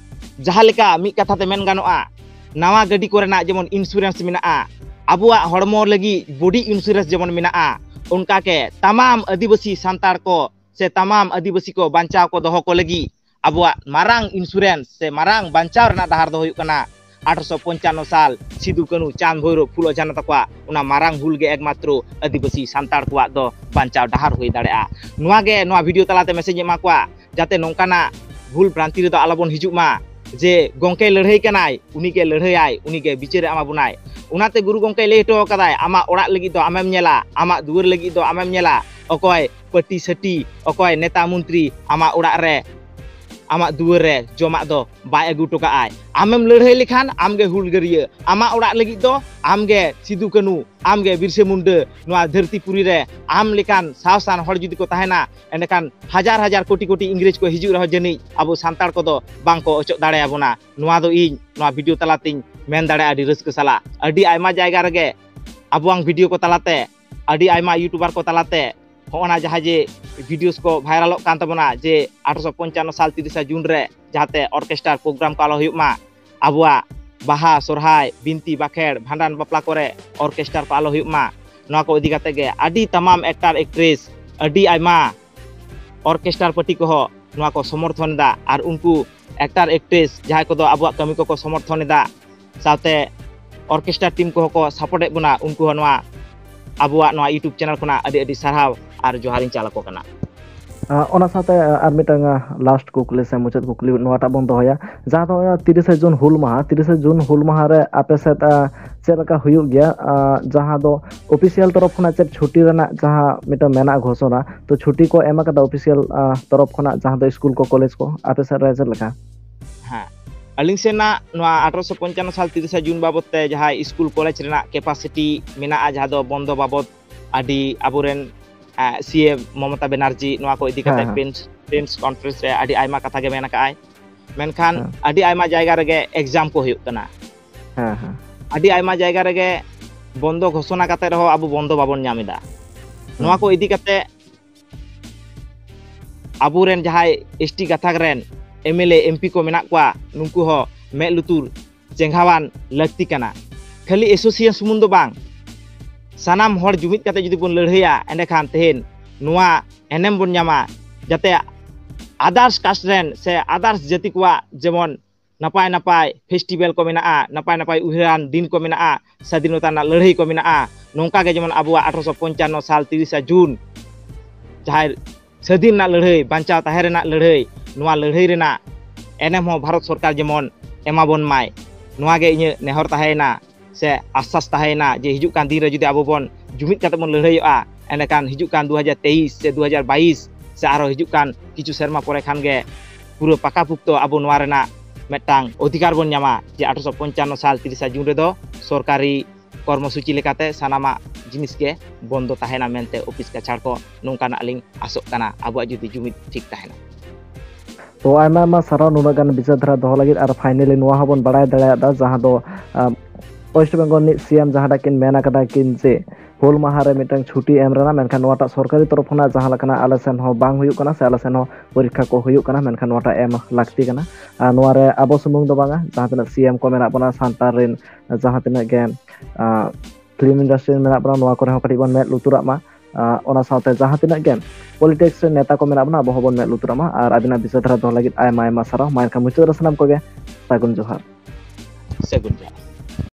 ᱡᱟᱦᱟᱸ ᱞᱮᱠᱟ ᱢᱤᱫ ᱠᱟᱛᱷᱟ ᱛᱮ ᱢᱮᱱ ᱜᱟᱱᱚᱜᱼᱟ, ᱱᱟᱣᱟ ᱜᱟᱹᱰᱤ ᱠᱚᱨᱮᱱᱟᱜ ᱡᱮᱢᱚᱱ insurance ᱢᱮᱱᱟᱜᱼᱟ, ᱟᱵᱚᱣᱟᱜ ᱦᱚᱲᱢᱚ ᱞᱟᱹᱜᱤᱫ body insurance ᱡᱮᱢᱚᱱ ᱢᱮᱱᱟᱜᱼᱟ, ᱚᱱᱠᱟ ᱜᱮ ᱛᱟᱢᱟᱢ ᱟᱹᱫᱤᱵᱟᱹᱥᱤ ᱥᱟᱱᱛᱟᱲ ᱠᱚ ᱥᱮ ᱛᱟᱢᱟᱢ ᱟᱹᱫᱤᱵᱟᱹᱥᱤ ᱠᱚ ᱵᱟᱧᱪᱟᱣ ᱠᱚ ᱫᱚᱦᱚ ᱠᱚ ᱞᱟᱹᱜᱤᱫ ᱟᱵᱚᱣᱟᱜ ᱢᱟᱨᱟᱝ insurance ᱥᱮ ᱢᱟᱨᱟᱝ ᱵᱟᱧᱪᱟᱣ ᱨᱮᱱᱟᱜ ᱰᱟᱦᱟᱨ ᱫᱚ ᱦᱩᱭᱩᱜ ᱠᱟᱱᱟ ᱟᱴᱷᱨᱚᱥᱚ ᱯᱚᱧᱪᱟᱱᱱᱚ ᱥᱟᱞ ᱥᱤᱫᱩ ᱠᱟᱹᱱᱦᱩ ᱪᱟᱸᱫ ᱵᱷᱳᱭᱨᱳᱵ ᱯᱷᱩᱞᱳ ᱡᱷᱟᱱᱚ ᱛᱟᱠᱚᱣᱟᱜ ᱚᱱᱟ ᱢᱟᱨᱟᱝ ᱦᱩᱞ ᱜᱮ ᱮᱠᱢᱟᱛᱨᱚ ᱟᱹᱫᱤᱵᱟᱹᱥᱤ ᱥᱟᱱᱛᱟᱲ ᱠᱚᱣᱟᱜ ᱫᱚ ᱵᱟᱧᱪᱟᱣ ᱰᱟᱦᱟᱨ ᱦᱩᱭ ᱫᱟᱲᱮᱭᱟᱜᱼᱟ᱾ ᱱᱚᱣᱟ ᱜᱮ ᱱᱚᱣᱟ video ᱛᱟᱞᱟᱛᱮ message ᱤᱧ ᱮᱢᱟ ᱠᱚᱣᱟ, ᱡᱟᱛᱮ ᱱᱚᱝᱠᱟᱱᱟᱜ ᱵᱷᱩᱞ ᱵᱷᱨᱟᱱᱛᱤ ᱨᱮᱫᱚ ᱟᱞᱚᱵᱚᱱ ᱦᱤᱡᱩᱜ ᱢᱟ ᱡᱮ ᱜᱚᱢᱠᱮ ᱞᱟᱹᱲᱦᱟᱹᱭ ᱠᱟᱱᱟᱭ, ᱩᱱᱤᱜᱮ ᱞᱟᱹᱲᱦᱟᱹᱭᱟᱭ, ᱩᱱᱤᱜᱮ ᱵᱤᱪᱟᱹᱨᱮ ᱮᱢᱟ ᱵᱚᱱᱟᱭ᱾ ᱚᱱᱟᱛᱮ ᱜᱩᱨᱩ ᱜᱚᱢᱠᱮᱭ ᱞᱟᱹᱭ ᱦᱚᱴᱚ ᱟᱠᱟᱫᱟᱭ, ᱟᱢᱟᱜ ᱚᱲᱟᱜ ᱞᱟᱹᱜᱤᱫ ᱫᱚ ᱟᱢᱮᱢ ᱧᱮᱞᱟ, ᱟᱢᱟᱜ ᱫᱩᱣᱟᱹᱨ ᱞᱟᱹᱜᱤᱫ ᱫᱚ ᱟᱢᱮᱢ ᱧᱮᱞᱟ, ᱚᱠᱚᱭ ᱯᱟᱹᱴᱤ ᱥᱟᱹᱴᱤ, ᱚᱠᱚᱭ ᱱᱮᱛᱟ ᱢᱚᱱᱛᱨᱤ ᱟᱢᱟᱜ ᱚᱲᱟᱜ ᱨᱮ, ᱟᱢᱟᱜ ᱫᱩᱣᱟᱹᱨ ᱨᱮ ᱡᱚᱢᱟᱜ ᱫᱚ ᱵᱟᱭ ᱟᱹᱜᱩ ᱦᱚᱴᱚ ᱠᱟᱜᱼᱟᱭ᱾ ᱟᱢᱮᱢ ᱞᱟᱹᱲᱦᱟᱹᱭ ᱞᱮᱠᱷᱟᱱ ᱟᱢᱜᱮ ᱦᱩᱞᱜᱟᱹᱨᱤᱭᱟᱹ, ᱟᱢᱟᱜ ᱚᱲᱟᱜ ᱞᱟᱹᱜᱤᱫ ᱫᱚ ᱟᱢᱜᱮ ᱥᱤᱫᱩ ᱠᱟᱹᱱᱩ, ᱟᱢᱜᱮ ᱵᱤᱨᱥᱟᱹ ᱢᱩᱱᱰᱟᱹ᱾ ᱱᱚᱣᱟ ᱫᱷᱟᱹᱨᱛᱤ ᱯᱩᱨᱤ ᱨᱮ ᱟᱢ ᱞᱮᱠᱟᱱ ᱥᱟᱶᱥᱟᱱ ᱦᱚᱲ ᱡᱩᱫᱤ ᱠᱚ ᱛᱟᱦᱮᱱᱟ, ᱮᱸᱰᱮᱠᱷᱟᱱ ᱦᱟᱡᱟᱨ ᱦᱟᱡᱟᱨ ᱠᱳᱴᱤ ᱠᱳᱴᱤ ᱤᱝᱨᱮᱡᱽ ᱠᱚ ᱦᱤᱡᱩᱜ ᱨᱮᱦᱚᱸ ᱡᱟᱹᱱᱤᱡ ᱟᱵᱚ ᱥᱟᱱᱛᱟᱲ ᱠᱚᱫᱚ ᱵᱟᱝ ᱠᱚ ᱚᱪᱚᱜ ᱫᱟᱲᱮᱭᱟᱵᱚᱱᱟ᱾ ᱱᱚᱣᱟ ᱫᱚ ᱤᱧ ᱱᱚᱣᱟ video ᱛᱟᱞᱟᱛᱤᱧ ᱢᱮᱱ ᱫᱟᱲᱮᱭᱟᱜᱼᱟ ᱟᱹᱰᱤ ᱨᱟᱹᱥᱠᱟᱹ ᱥᱟᱞᱟᱜ᱾ ᱟᱹᱰᱤ ᱟᱭᱢᱟ ᱡᱟᱭᱜᱟ ᱨᱮᱜᱮ ᱟᱵᱚᱣᱟᱝ video ᱠᱚ ᱛᱟᱞᱟᱛᱮ, ᱟᱹᱰᱤ ᱟᱭᱢᱟ YouTuber ᱠᱚ ᱛᱟᱞᱟᱛᱮ ᱦᱚᱸᱜᱼᱚ ᱱᱟ ᱡᱟᱦᱟᱸ ᱡᱮ videos ᱠᱚ viralᱚᱜ ᱠᱟᱱ ᱛᱟᱵᱚᱱᱟ ᱡᱮ ᱟᱴᱷᱨᱚᱥᱚ ᱯᱚᱧᱪᱟᱱᱱᱚ ᱥᱟᱞ ᱛᱤᱨᱤᱥᱟ ᱡᱩᱱ ᱨᱮ ᱡᱟᱦᱟᱸᱛᱮ orchestra program ᱠᱚ ᱟᱞᱚ ᱦᱩᱭᱩᱜ ᱢᱟ, ᱟᱵᱚᱣᱟᱜ ᱵᱟᱦᱟ, ᱥᱚᱨᱦᱟᱭ, ᱵᱤᱱᱛᱤ, ᱵᱟᱠᱷᱮᱲ, ᱵᱷᱟᱸᱰᱟᱱ, ᱵᱟᱯᱞᱟ ᱠᱚᱨᱮ orchestra ᱠᱚ ᱟᱞᱚ ᱦᱩᱭᱩᱜ ᱢᱟ, ᱱᱚᱣᱟ ᱠᱚ ᱤᱫᱤ ᱠᱟᱛᱮ ᱜᱮ ᱟᱹᱰᱤ ᱛᱟᱢᱟᱢ actor actress, ᱟᱹᱰᱤ ᱟᱭᱢᱟ orchestra party ᱠᱚᱦᱚᱸ ᱱᱚᱣᱟ ᱠᱚ ᱥᱚᱢᱚᱨᱛᱷᱚᱱ ᱮᱫᱟ᱾ ᱟᱨ ᱩᱱᱠᱩ actor actress ᱡᱟᱦᱟᱸᱭ ᱠᱚᱫᱚ ᱟᱵᱚᱣᱟᱜ ᱠᱟᱹᱢᱤ ᱠᱚᱠᱚ ᱥᱚᱢᱚᱨᱛᱷᱚᱱ ᱮᱫᱟ, ᱥᱟᱶᱛᱮ orchestra team ᱠᱚᱦᱚᱸ ᱠᱚ support ᱮᱫ ᱵᱚᱱᱟ, ᱩᱱᱠᱩ ᱦᱚᱸ ᱱᱚᱣᱟ ᱟᱵᱚᱣᱟᱜ ᱱᱚᱣᱟ YouTube channel ᱠᱷᱚᱱᱟᱜ ᱟᱹᱰᱤ ᱟᱹᱰᱤ ᱥᱟᱨᱦᱟᱣ ᱟᱨ ᱡᱚᱦᱟᱨᱤᱧ ᱪᱟᱞ ᱟᱠᱚ ᱠᱟᱱᱟ᱾ ᱟᱸ, ᱚᱱᱟ ᱥᱟᱶᱛᱮ, ᱟᱸ, ᱟᱨ ᱢᱤᱫᱴᱟᱝ, ᱟᱸ, last ᱠᱩᱠᱞᱤ ᱥᱮ ᱢᱩᱪᱟᱹᱫ ᱠᱩᱠᱞᱤ ᱱᱚᱣᱟᱴᱟᱜ ᱵᱚᱱ ᱫᱚᱦᱚᱭᱟ, ᱡᱟᱦᱟᱸ ᱫᱚ ᱦᱩᱭᱩᱜᱼᱟ ᱛᱤᱨᱤᱥᱟ ᱡᱩᱱ ᱦᱩᱞ ᱢᱟᱦᱟ, ᱛᱤᱨᱤᱥᱟ ᱡᱩᱱ ᱦᱩᱞ ᱢᱟᱦᱟ ᱨᱮ ᱟᱯᱮ ᱥᱮᱫ, ᱟᱸ, ᱪᱮᱫ ᱞᱮᱠᱟ ᱦᱩᱭᱩᱜ ᱜᱮᱭᱟ, ᱟᱸ, ᱡᱟᱦᱟᱸ ᱫᱚ official ᱛᱚᱨᱚᱯ ᱠᱷᱚᱱᱟᱜ ᱪᱮᱫ ᱪᱷᱩᱴᱤ ᱨᱮᱱᱟᱜ ᱡᱟᱦᱟᱸ ᱢᱤᱫᱴᱟᱝ ᱢᱮᱱᱟᱜᱼᱟ ᱜᱷᱳᱥᱚᱱᱟ, ᱛᱚ ᱪᱷᱩᱴᱤ ᱠᱚ ᱮᱢ ᱟᱠᱟᱫᱟ official, ᱟᱸ, ᱛᱚᱨᱚᱯ ᱠᱷᱚᱱᱟᱜ, ᱡᱟᱦᱟᱸ ᱫᱚ ᱥᱠᱩᱞ ᱠᱚ, ᱠᱚᱞᱮᱡᱽ ᱠᱚ, ᱟᱯᱮ ᱥᱮᱫ ᱨᱮ ᱪᱮᱫ ᱞᱮᱠᱟ? ᱦᱮᱸ, ᱟᱹᱞᱤᱧ ᱥᱮᱱᱟᱜ ᱱᱚᱣᱟ ᱟᱴᱷᱨᱚᱥᱚ ᱯᱚᱧᱪᱟᱱᱱᱚ ᱥᱟᱞ ᱛᱤᱨᱤᱥᱟ ᱡᱩᱱ ᱵᱟᱵᱚᱫ ᱛᱮ ᱡᱟᱦᱟᱸ ᱥᱠᱩᱞ ᱠᱚᱞᱮᱡᱽ ᱨᱮᱱᱟᱜ capacity ᱢᱮᱱᱟᱜᱼᱟ, ᱡᱟᱦᱟᱸ ᱫᱚ ᱵᱚᱱᱫᱚ ᱵᱟᱵᱚᱫ ᱟᱹᱰᱤ ᱟᱵᱚᱨᱮᱱ ᱥᱤ ᱮᱢ ᱢᱚᱢᱚᱛᱟ ᱵᱮᱱᱟᱨᱡᱤ ᱱᱚᱣᱟ ᱠᱚ ᱤᱫᱤ ᱠᱟᱛᱮ ᱦᱮᱸ, ᱦᱮᱸ᱾ ᱯᱨᱮᱥ ᱯᱨᱮᱥ ᱠᱚᱱᱯᱷᱟᱨᱮᱱᱥ ᱨᱮ ᱟᱹᱰᱤ ᱟᱭᱢᱟ ᱠᱟᱛᱷᱟ ᱜᱮ ᱢᱮᱱ ᱟᱠᱟᱫ ᱟᱭ᱾ ᱢᱮᱱᱠᱷᱟᱱ ᱦᱮᱸ᱾ ᱟᱹᱰᱤ ᱟᱭᱢᱟ ᱡᱟᱭᱜᱟ ᱨᱮᱜᱮ ᱮᱠᱡᱟᱢ ᱠᱚ ᱦᱩᱭᱩᱜ ᱠᱟᱱᱟ᱾ ᱦᱮᱸ, ᱦᱮᱸ᱾ ᱟᱹᱰᱤ ᱟᱭᱢᱟ ᱡᱟᱭᱜᱟ ᱨᱮᱜᱮ ᱵᱚᱱᱫᱚ ᱜᱷᱳᱥᱚᱱᱟ ᱠᱟᱛᱮ ᱨᱮᱦᱚᱸ ᱟᱵᱚ ᱵᱚᱱᱫᱚ ᱵᱟᱵᱚᱱ ᱧᱟᱢ ᱮᱫᱟ᱾ ᱱᱚᱣᱟ ᱠᱚ ᱤᱫᱤ ᱠᱟᱛᱮ ᱟᱵᱚᱨᱮᱱ ᱡᱟᱦᱟᱸᱭ ᱮᱥ ᱴᱤ ᱜᱟᱛᱟᱠ ᱨᱮᱱ M L A, M P ᱠᱚ ᱢᱮᱱᱟᱜ ᱠᱚᱣᱟ, ᱱᱩᱠᱩ ᱦᱚᱸ ᱢᱮᱫ ᱞᱩᱛᱩᱨ ᱪᱮᱸᱜᱷᱟᱣᱟᱱ ᱞᱟᱹᱠᱛᱤ ᱠᱟᱱᱟ᱾ ᱠᱷᱟᱹᱞᱤ ᱮᱥᱳᱥᱤᱭᱮᱥᱚᱱ ᱥᱩᱢᱩᱝ ᱫᱚ ᱵᱟᱝ, ᱥᱟᱱᱟᱢ ᱦᱚᱲ ᱡᱩᱢᱤᱫ ᱠᱟᱛᱮ ᱡᱩᱫᱤ ᱵᱚᱱ ᱞᱟᱹᱲᱦᱟᱹᱭᱟ, ᱮᱸᱰᱮᱠᱷᱟᱱ ᱛᱮᱦᱮᱧ ᱱᱚᱣᱟ ᱮᱱᱮᱢ ᱵᱚᱱ ᱧᱟᱢᱟ, ᱡᱟᱛᱮ ᱟᱫᱟᱨᱥ ᱠᱟᱥᱴ ᱨᱮᱱ ᱥᱮ ᱟᱫᱟᱨᱥ ᱡᱟᱹᱛᱤ ᱠᱚᱣᱟᱜ ᱡᱮᱢᱚᱱ ᱱᱟᱯᱟᱭ ᱱᱟᱯᱟᱭ ᱯᱷᱮᱥᱴᱤᱵᱮᱞ ᱠᱚ ᱢᱮᱱᱟᱜᱼᱟ, ᱱᱟᱯᱟᱭ ᱱᱟᱯᱟᱭ ᱩᱭᱦᱟᱹᱨᱟᱱ ᱫᱤᱱ ᱠᱚ ᱢᱮᱱᱟᱜᱼᱟ, ᱥᱟᱫᱷᱤᱱᱚᱛᱟ ᱨᱮᱱᱟᱜ ᱞᱟᱹᱲᱦᱟᱹᱭ ᱠᱚ ᱢᱮᱱᱟᱜᱼᱟ᱾ ᱱᱚᱝᱠᱟ ᱜᱮ ᱡᱮᱢᱚᱱ ᱟᱵᱚᱣᱟᱜ ᱟᱴᱷᱨᱚᱥᱚ ᱯᱚᱧᱪᱟᱱᱱᱚ ᱥᱟᱞ ᱛᱤᱨᱤᱥᱟ ᱡᱩᱱ ᱡᱟᱦᱟᱸᱭ ᱥᱟᱹᱫᱷᱤᱱ ᱨᱮᱱᱟᱜ ᱞᱟᱹᱲᱦᱟᱹᱭ, ᱵᱟᱧᱪᱟᱣ ᱛᱟᱦᱮᱸ ᱨᱮᱱᱟᱜ ᱞᱟᱹᱲᱦᱟᱹᱭ, ᱱᱚᱣᱟ ᱞᱟᱹᱲᱦᱟᱹᱭ ᱨᱮᱱᱟᱜ ᱮᱱᱮᱢ ᱦᱚᱸ ᱵᱷᱟᱨᱚᱛ ᱥᱚᱨᱠᱟᱨ ᱡᱮᱢᱚᱱ ᱮᱢᱟᱵᱚᱱ ᱢᱟᱭ, ᱱᱚᱣᱟ ᱜᱮ ᱤᱧᱟᱹᱜ ᱱᱮᱦᱚᱨ ᱛᱟᱦᱮᱸᱭᱮᱱᱟ ᱥᱮ ᱟᱥᱥᱟᱥ ᱛᱟᱦᱮᱸᱭᱮᱱᱟ ᱡᱮ ᱦᱤᱡᱩᱜ ᱠᱟᱱ ᱫᱤᱱ ᱨᱮ ᱡᱩᱫᱤ ᱟᱵᱚ ᱵᱚᱱ ᱡᱩᱢᱤᱫ ᱠᱟᱛᱮ ᱵᱚᱱ ᱞᱟᱹᱲᱦᱟᱹᱭᱚᱜᱼᱟ, ᱮᱸᱰᱮᱠᱷᱟᱱ ᱦᱤᱡᱩᱜ ᱠᱟᱱ ᱫᱩ ᱦᱟᱡᱟᱨ ᱛᱮᱭᱤᱥ ᱥᱮ ᱫᱩ ᱦᱟᱡᱟᱨ ᱵᱟᱭᱤᱥ ᱥᱮ ᱟᱨᱦᱚᱸ ᱦᱤᱡᱩᱜ ᱠᱟᱱ ᱠᱤᱪᱷᱩ ᱥᱮᱨᱢᱟ ᱯᱚᱨᱮ ᱠᱷᱟᱱ ᱜᱮ ᱯᱩᱨᱟᱹ ᱯᱟᱠᱟ ᱯᱩᱠᱛᱚ ᱟᱵᱚ ᱱᱚᱣᱟ ᱨᱮᱱᱟᱜ ᱢᱤᱫᱴᱟᱝ ᱚᱫᱷᱤᱠᱟᱨ ᱵᱚᱱ ᱧᱟᱢᱟ ᱡᱮ ᱟᱴᱷᱨᱚᱥᱚ ᱯᱚᱧᱪᱟᱱᱱᱚ ᱥᱟᱞ ᱛᱤᱨᱤᱥᱟ ᱡᱩᱱ ᱨᱮᱫᱚ ᱥᱚᱨᱠᱟᱨᱤ ᱠᱚᱨᱢᱚᱥᱩᱪᱤ ᱞᱮᱠᱟᱛᱮ ᱥᱟᱱᱟᱢᱟᱜ ᱡᱤᱱᱤᱥ ᱜᱮ ᱵᱚᱱᱫᱚ ᱛᱟᱦᱮᱱᱟ ᱢᱮᱱᱛᱮ ᱚᱯᱷᱤᱥ ᱠᱟᱪᱷᱟᱲ ᱠᱚ ᱱᱚᱝᱠᱟᱱᱟᱜ ᱞᱤᱧ ᱟᱥᱚᱜ ᱠᱟᱱᱟ, ᱟᱵᱚᱣᱟᱜ ᱡᱩᱫᱤ ᱡᱩᱢᱤᱫ ᱴᱷᱤᱠ ᱛᱟᱦᱮᱱᱟ᱾ ᱛᱚ ᱟᱭᱢᱟ ᱟᱭᱢᱟ ᱥᱟᱨᱦᱟᱣ ᱱᱩᱱᱟᱹᱜ ᱜᱟᱱ ᱵᱤᱪᱟᱹᱨ ᱫᱷᱟᱨᱟ ᱫᱚᱦᱚ ᱞᱟᱹᱜᱤᱫ᱾ ᱟᱨ ᱯᱷᱟᱭᱱᱟᱞᱤ ᱱᱚᱣᱟ ᱦᱚᱸᱵᱚᱱ ᱵᱟᱲᱟᱭ ᱫᱟᱲᱮᱭᱟᱫᱟ, ᱡᱟᱦᱟᱸ ᱫᱚ ᱟᱢ, ᱳᱭᱮᱥᱴ ᱵᱮᱝᱜᱚᱞ ᱨᱤᱱᱤᱡ ᱥᱤ ᱮᱢ ᱡᱟᱦᱟᱸ ᱴᱟᱜ ᱠᱤᱱ ᱢᱮᱱ ᱟᱠᱟᱫᱟ ᱠᱤᱱ ᱡᱮ ᱦᱩᱞ ᱢᱟᱦᱟ ᱨᱮ ᱢᱤᱫᱴᱟᱝ ᱪᱷᱩᱴᱤ ᱮᱢ ᱨᱮᱱᱟᱜ, ᱢᱮᱱᱠᱷᱟᱱ ᱱᱚᱣᱟᱴᱟᱜ ᱥᱚᱨᱠᱟᱨᱤ ᱛᱚᱨᱚᱯ ᱠᱷᱚᱱᱟᱜ ᱡᱟᱦᱟᱸ ᱞᱮᱠᱟᱱᱟᱜ ᱟᱞᱮ ᱥᱮᱱ ᱦᱚᱸ ᱵᱟᱝ ᱦᱩᱭᱩᱜ ᱠᱟᱱᱟ ᱥᱮ ᱟᱞᱮ ᱥᱮᱱ ᱦᱚᱸ ᱯᱚᱨᱤᱠᱠᱷᱟ ᱠᱚ ᱦᱩᱭᱩᱜ ᱠᱟᱱᱟ, ᱢᱮᱱᱠᱷᱟᱱ ᱱᱚᱣᱟᱴᱟᱜ ᱮᱢ ᱞᱟᱹᱠᱛᱤ ᱠᱟᱱᱟ᱾ ᱟᱨ ᱱᱚᱣᱟ ᱨᱮ ᱟᱵᱚ ᱥᱩᱢᱩᱝ ᱫᱚ ᱵᱟᱝᱟ, ᱡᱟᱦᱟᱸ ᱛᱤᱱᱟᱹᱜ ᱥᱤ ᱮᱢ ᱠᱚ ᱢᱮᱱᱟᱜ ᱵᱚᱱᱟ, ᱥᱟᱱᱛᱟᱲ ᱨᱮᱱ ᱡᱟᱦᱟᱸ ᱛᱤᱱᱟᱹᱜ ᱜᱮ ᱯᱷᱤᱞᱢ ᱤᱱᱰᱟᱥᱴᱨᱤ ᱨᱮ ᱢᱮᱱᱟᱜ ᱵᱚᱱᱟ, ᱱᱚᱣᱟ ᱠᱚᱨᱮ ᱦᱚᱸ ᱠᱟᱹᱴᱤᱡ ᱵᱚᱱ ᱢᱮᱫ ᱞᱩᱛᱩᱨᱟᱜ ᱢᱟ᱾ ᱟᱨ ᱚᱱᱟ ᱥᱟᱶᱛᱮ ᱡᱟᱦᱟᱸ ᱛᱤᱱᱟᱹᱜ ᱜᱮ ᱯᱚᱞᱤᱴᱤᱠᱥ ᱨᱮ ᱱᱮᱛᱟ ᱠᱚ ᱢᱮᱱᱟᱜ ᱵᱚᱱᱟ, ᱟᱵᱚ ᱦᱚᱸᱵᱚᱱ ᱢᱮᱫ ᱞᱩᱛᱩᱨᱟᱜ ᱢᱟ᱾ ᱟᱨ ᱟᱹᱵᱤᱱᱟᱜ ᱵᱤᱪᱟᱹᱨ ᱫᱷᱟᱨᱟ ᱫᱚᱦᱚ ᱞᱟᱹᱜᱤᱫ ᱟᱭᱢᱟ ᱟᱭᱢᱟ ᱥᱟᱨᱦᱟᱣ᱾ ᱢᱟ ᱮᱱᱠᱷᱟᱱ ᱢᱩᱪᱟᱹᱫ ᱨᱮ ᱥᱟᱱᱟᱢ ᱠᱚᱜᱮ ᱥᱟᱹᱜᱩᱱ ᱡᱚᱦᱟᱨ᱾ ᱥᱟᱹᱜᱩᱱ ᱡᱚᱦᱟᱨ᱾